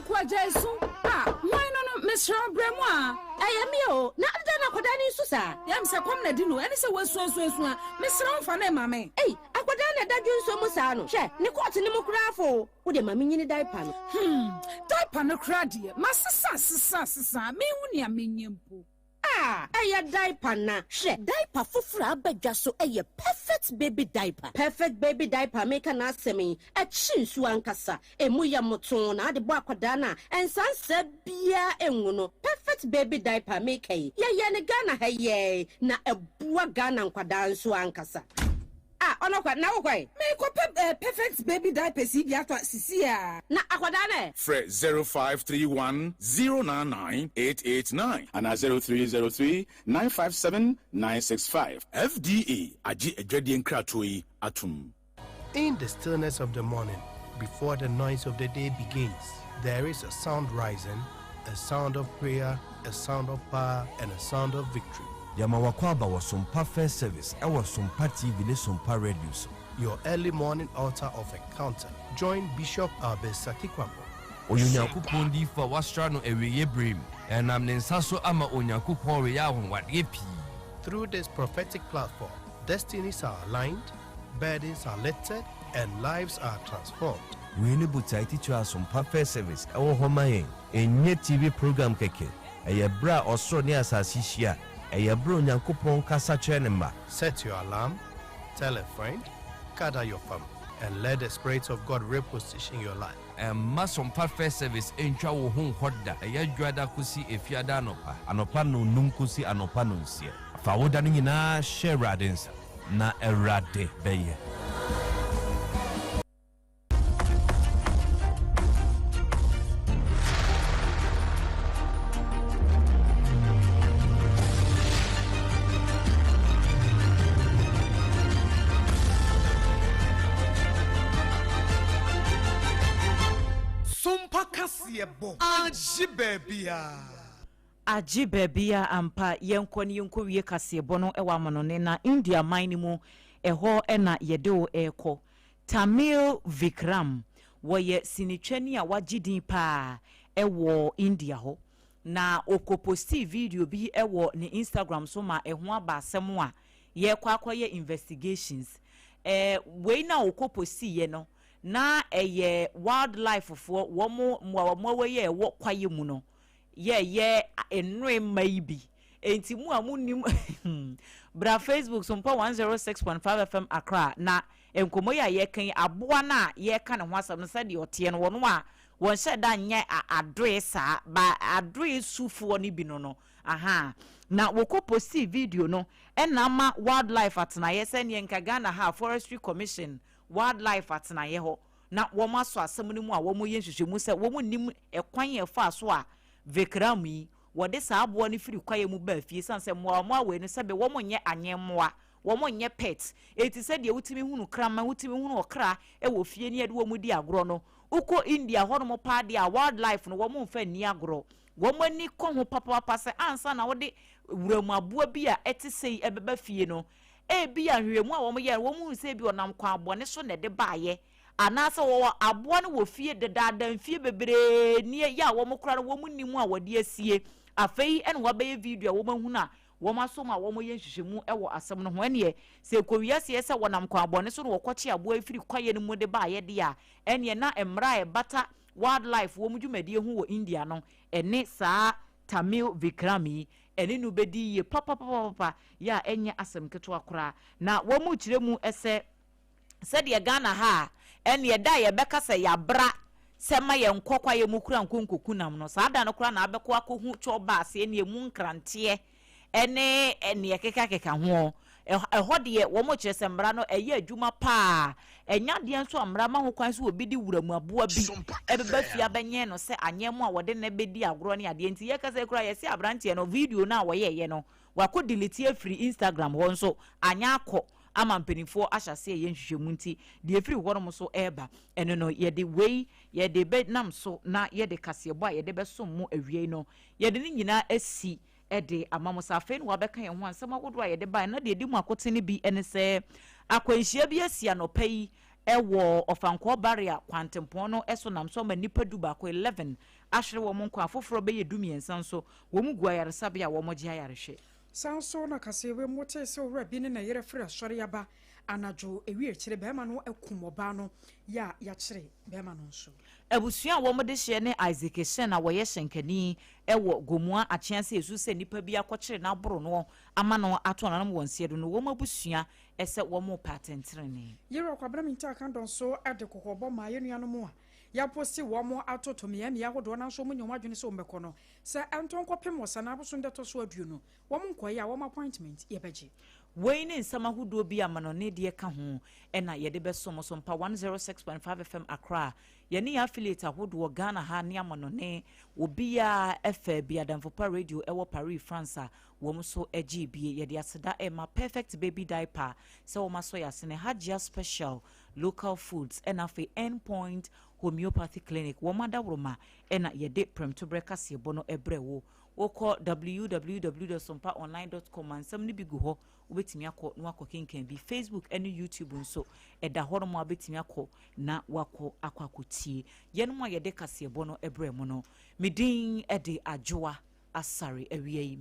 Wokɔ su a hwan no, mesrɛ wo, brɛ mu a. Ɛyɛ me o, na adeda na akwadaa ne nsu saa. Yam sɛ kɔm na di no, ɛne sɛ woasuasuasua. Mesrɛ wo, mfa ne ma me. Ei, akwadaa na ɛda dwonso mu saa no, hwɛ ne kɔɔte ne mu koraa fo. Wode ma menyini diaper no. Diaper no koraa deɛ, masesa sesa sesa, mehu nea menyɛ mpo. A ɛyɛ diaper na hwɛ, diaper foforɔ a aba dwa so ɛyɛ Perfect Baby Diaper. Perfect Baby Diaper meka n'asɛm yi, ɛkyi nsuo ankasa, emu yɛ moto na ade bɔ akwadaa no a ɛnsansa biara engu no. Perfect Baby Diaper meka yi, yɛyɛ ne Ghana ha yɛɛ na ɛboa Ghana nkwadaa nso ankasa. A ɔno kwa na wokɔe. Mekɔpɛ Perfect Baby Diapers yi bi atɔ sisi a. Na akwadaa no ɛ. Frɛ 0531 099 889 anaa 0303 957 965. FDA agye adwadeɛ nkratoɔ yi atom. In the stillness of the morning, before the noise of the day begins, there is a sound rising, a sound of prayer, a sound of power, and a sound of victory. Yɛma wakɔ aba wɔ Sompa First Service ɛwɔ Sompa TV ne Sompa Radio so. Your early morning altar of encounter. Join Bishop Albert Sakikwambo. Ɔyɛ Onyankopɔn diyifo a wasra no awieeɛ berɛ mu. Ɛnam ne nsa so ama Onyankopɔn reyɛ ahonwadeɛ pii. Through this prophetic platform, destinies are aligned, burdens are lifted, and lives are transformed. Wei ne botae titiri a Sompa First Service ɛwɔ hɔ ma yɛn. Ɛnyɛ TV program kɛkɛ, ɛyɛ berɛ a ɔsoro ne asase hyia, ɛyɛ berɛ a Onyankopɔn kasa kyerɛ ne mma. Set your alarm, tell a friend, gather your family. and let the Spirit of God reposition your life. Mma Sompa First Service ntwa wo ho nkɔ da. Ɛyɛ Dwoada kosi Efiada anɔpa. Anɔpa nnɔnnum kosi anɔpa nnɔnsia. Fa wo da no nyinaa hyɛ Awurade nsa, na Awurade bɛyɛ. Sompa kaseɛbɔ agye baabiara. Agye baabiara ampa. Yɛnkɔ na yɛnkɔwie kaseɛbɔ no wɔ amanɔne na India man no mu, ɛhɔ na yɛde wo rekɔ. Tamil Vikram, wɔyɛ sinitwani a wagye din paa wɔ India hɔ. Na ɔkɔpostii video bi wɔ ne Instagram so ma ɛho aba asɛm a yɛrekɔ akɔyɛ investigations. Ɛɛ wei no a ɔkɔpostiiɛ no, na ɛyɛ wildlife foɔ, wɔn mmoawammoawa yi a ɛwɔ kwaeɛ mu no, yɛɛyɛ nnoe mma yi bi. Enti mo a monnim bra Facebook so mpa 106.5 FM Accra na nkɔmmɔ yi a yɛreka yi, aboa no a yɛreka ne ho asɛm no sɛdeɛ ɔteɛ no, wɔn a wɔnhyɛ da nyɛ adoe saa, ba adoe sufoɔ no bi no no, aha. Na wɔkɔ postii video no ɛna ama wildlife atenaeɛ sɛdeɛ nka Ghana ha Forestry Commission wildlife atenaeɛ hɔ na wɔasɔ asɛm no mu a wɔreyɛ nhwehwɛmu sɛ wɔnnim ɛkwan a ɛfaa so a Vikram yi wɔde saa aboa no firi kwaeɛ mu baa fie ɛsiane sɛ mmoawammoawa wei no sɛbe wɔnyɛ anyɛmmoa, wɔnyɛ pet, enti sɛdeɛ wotumi hunu kraman, wotumi hunu ɔkra wɔ fie ne yɛde wɔn di agorɔ no, wokɔ India hɔnom paa deɛ a wildlife no wɔmfa nni agorɔ. Wɔn ani kɔ ho papaapa sɛ ansa na wode wuram aboa bi a ɛte sei ɛbɛba fie no, ebia nhwehwɛmu a wɔyɛɛ no wɔhunu sɛ ebia ɔnam kwan bɔne so na ɛde baeɛ Anaasɛ wɔwɔ aboa no wɔ fie dedaada mfie bebree nie yɛ a wɔn koraa no wɔn nni mu a wɔde asie. Afei na wɔabɛyɛ video a wɔahunu a wɔasɔ mu a wɔyɛ nhwehwɛmu wɔ asɛm no ho. Ɛnneɛ sɛ ɛkɔwie aseɛ sɛ wɔnam kwan bɔne so na wɔkɔkye aboa yi firi kwaeɛ no mu de baeɛ deɛ a, ɛnneɛ na mmara a ɛbata wildlife wɔn dwumadie ho wɔ India no ɛne saa Tamil Vikram yi ɛne no bɛdi yie papapapapa yɛ a ɛnyɛ asɛm ketewa koraa. Na wɔrekyerɛ mu sɛ. Sɛdeɛ Ghana ha a, ɛnneɛ da a yɛbɛka sɛ yɛabra sɛ ma yɛnkɔ kwaeɛ mu kora nkɔ nkɔku nam no, saa da no koraa na abɛkɔ akɔhu kyɔba aseɛ ne ɛmu nkranteɛ ne neɛ ɛkekakeka ho. Ɛhɔ deɛ wɔn kyerɛ sɛ mmara no ɛyɛ adwuma paa. Ɛnyɛ adeɛ nso a mmara ma ho kwan sɛ obi de wuram aboa bi ɛbɛba fie abɛnyɛn no sɛ anyɛn a wɔde no bɛdi agorɔ ne adeɛ. Nti yɛkasa yi koraa yɛse aberanteɛ no video no a wɔyɛeɛ no wakɔ delete afiri Instagram hɔ nso anyɛ akɔ ama mpanimfoɔ ahyɛ aseɛ reyɛ nhwehwɛmu nti, deɛ ɛfiri hɔnom nso reba. Ɛno no, yɛde wei, yɛde bɛnam so na yɛde kaseɛbɔ a yɛde bɛsom mo awiei no, yɛde ne nyinaa asi de ama mo. Sɛ afei na wɔabɛka yɛn ho a, nsɛm ahodoɔ a yɛde baeɛ na deɛ ɛdi mu akoten no bi ne sɛ, akwanhyia bi asi anɔpa yi wɔ Ɔfankɔɔ Barrier kwantempɔn no so nam so ama nnipa dubaako, 11, ahwere wɔn nkwa, afoforɔ bɛyɛ dumiɛnsa nso, wɔn gu ayaresabea a wɔregye ayarehwɛ. San nso na kaseɛbɔ mu wotee sɛ owura bi ne ne yere firi asɔre aba anadwo ewi akyire barima no akum ɔbaa no yɛ a yakyere barima no nso. Abusua a wɔn dehyeɛ ne Isaac Hyɛn a wɔyɛ hyɛnkani wɔ Gomoa Akyease esu sɛ nnipa bi akɔkyere no aboro noɔ ama no ato ananom wɔ nseɛ do no wɔn abusua sɛ wɔn repɛ atɛntenenee. Yerah Kwabena Mintah Kandor nso de kɔkɔbɔ maa yɛn nuanom a yɛaposti wɔn atoto mmeammea ahodoɔ nanso wɔnyɛ wɔn adwene sɛ wɔbɛkɔ no Sɛ ɛntɔ nkɔpem ɔsane abosom da ɛtɔ so aduonu, wɔn nkɔeɛ a, wɔn appointment yɛbɛgye. Wei ne nsɛm ahodoɔ bi a amanɔne deɛ ka ho na yɛde bɛso mo so mpa 106.5 FM Accra. Yɛne yɛn affiliate ahodoɔ Ghana ha ne amanɔne obiara faa bi Adamfo Pa Radio ɛwɔ Paris, France a wɔn nso gyee bie. Yɛde aseda rema Perfect Baby Diaper sɛ wɔn asɔ yɛn asene, Hajia Special Local Foods ɛna afei End Point Homeopathy Clinic wɔn adaworoma na yɛde prɛmtoberɛ kaseɛbɔ no brɛ wo. Wokɔ www dot sompaonline dot com a, nsɛm no bi gu hɔ, wobɛtumi akɔ na woakɔkenkan bi. Facebook ne YouTube nso, ɛda hɔnom a wobɛtumi akɔ na woakɔ akɔ akɔtie. Yɛnom a yɛde kaseɛbɔ no brɛ mo no, me din de Adwoa Asare. Awia yi.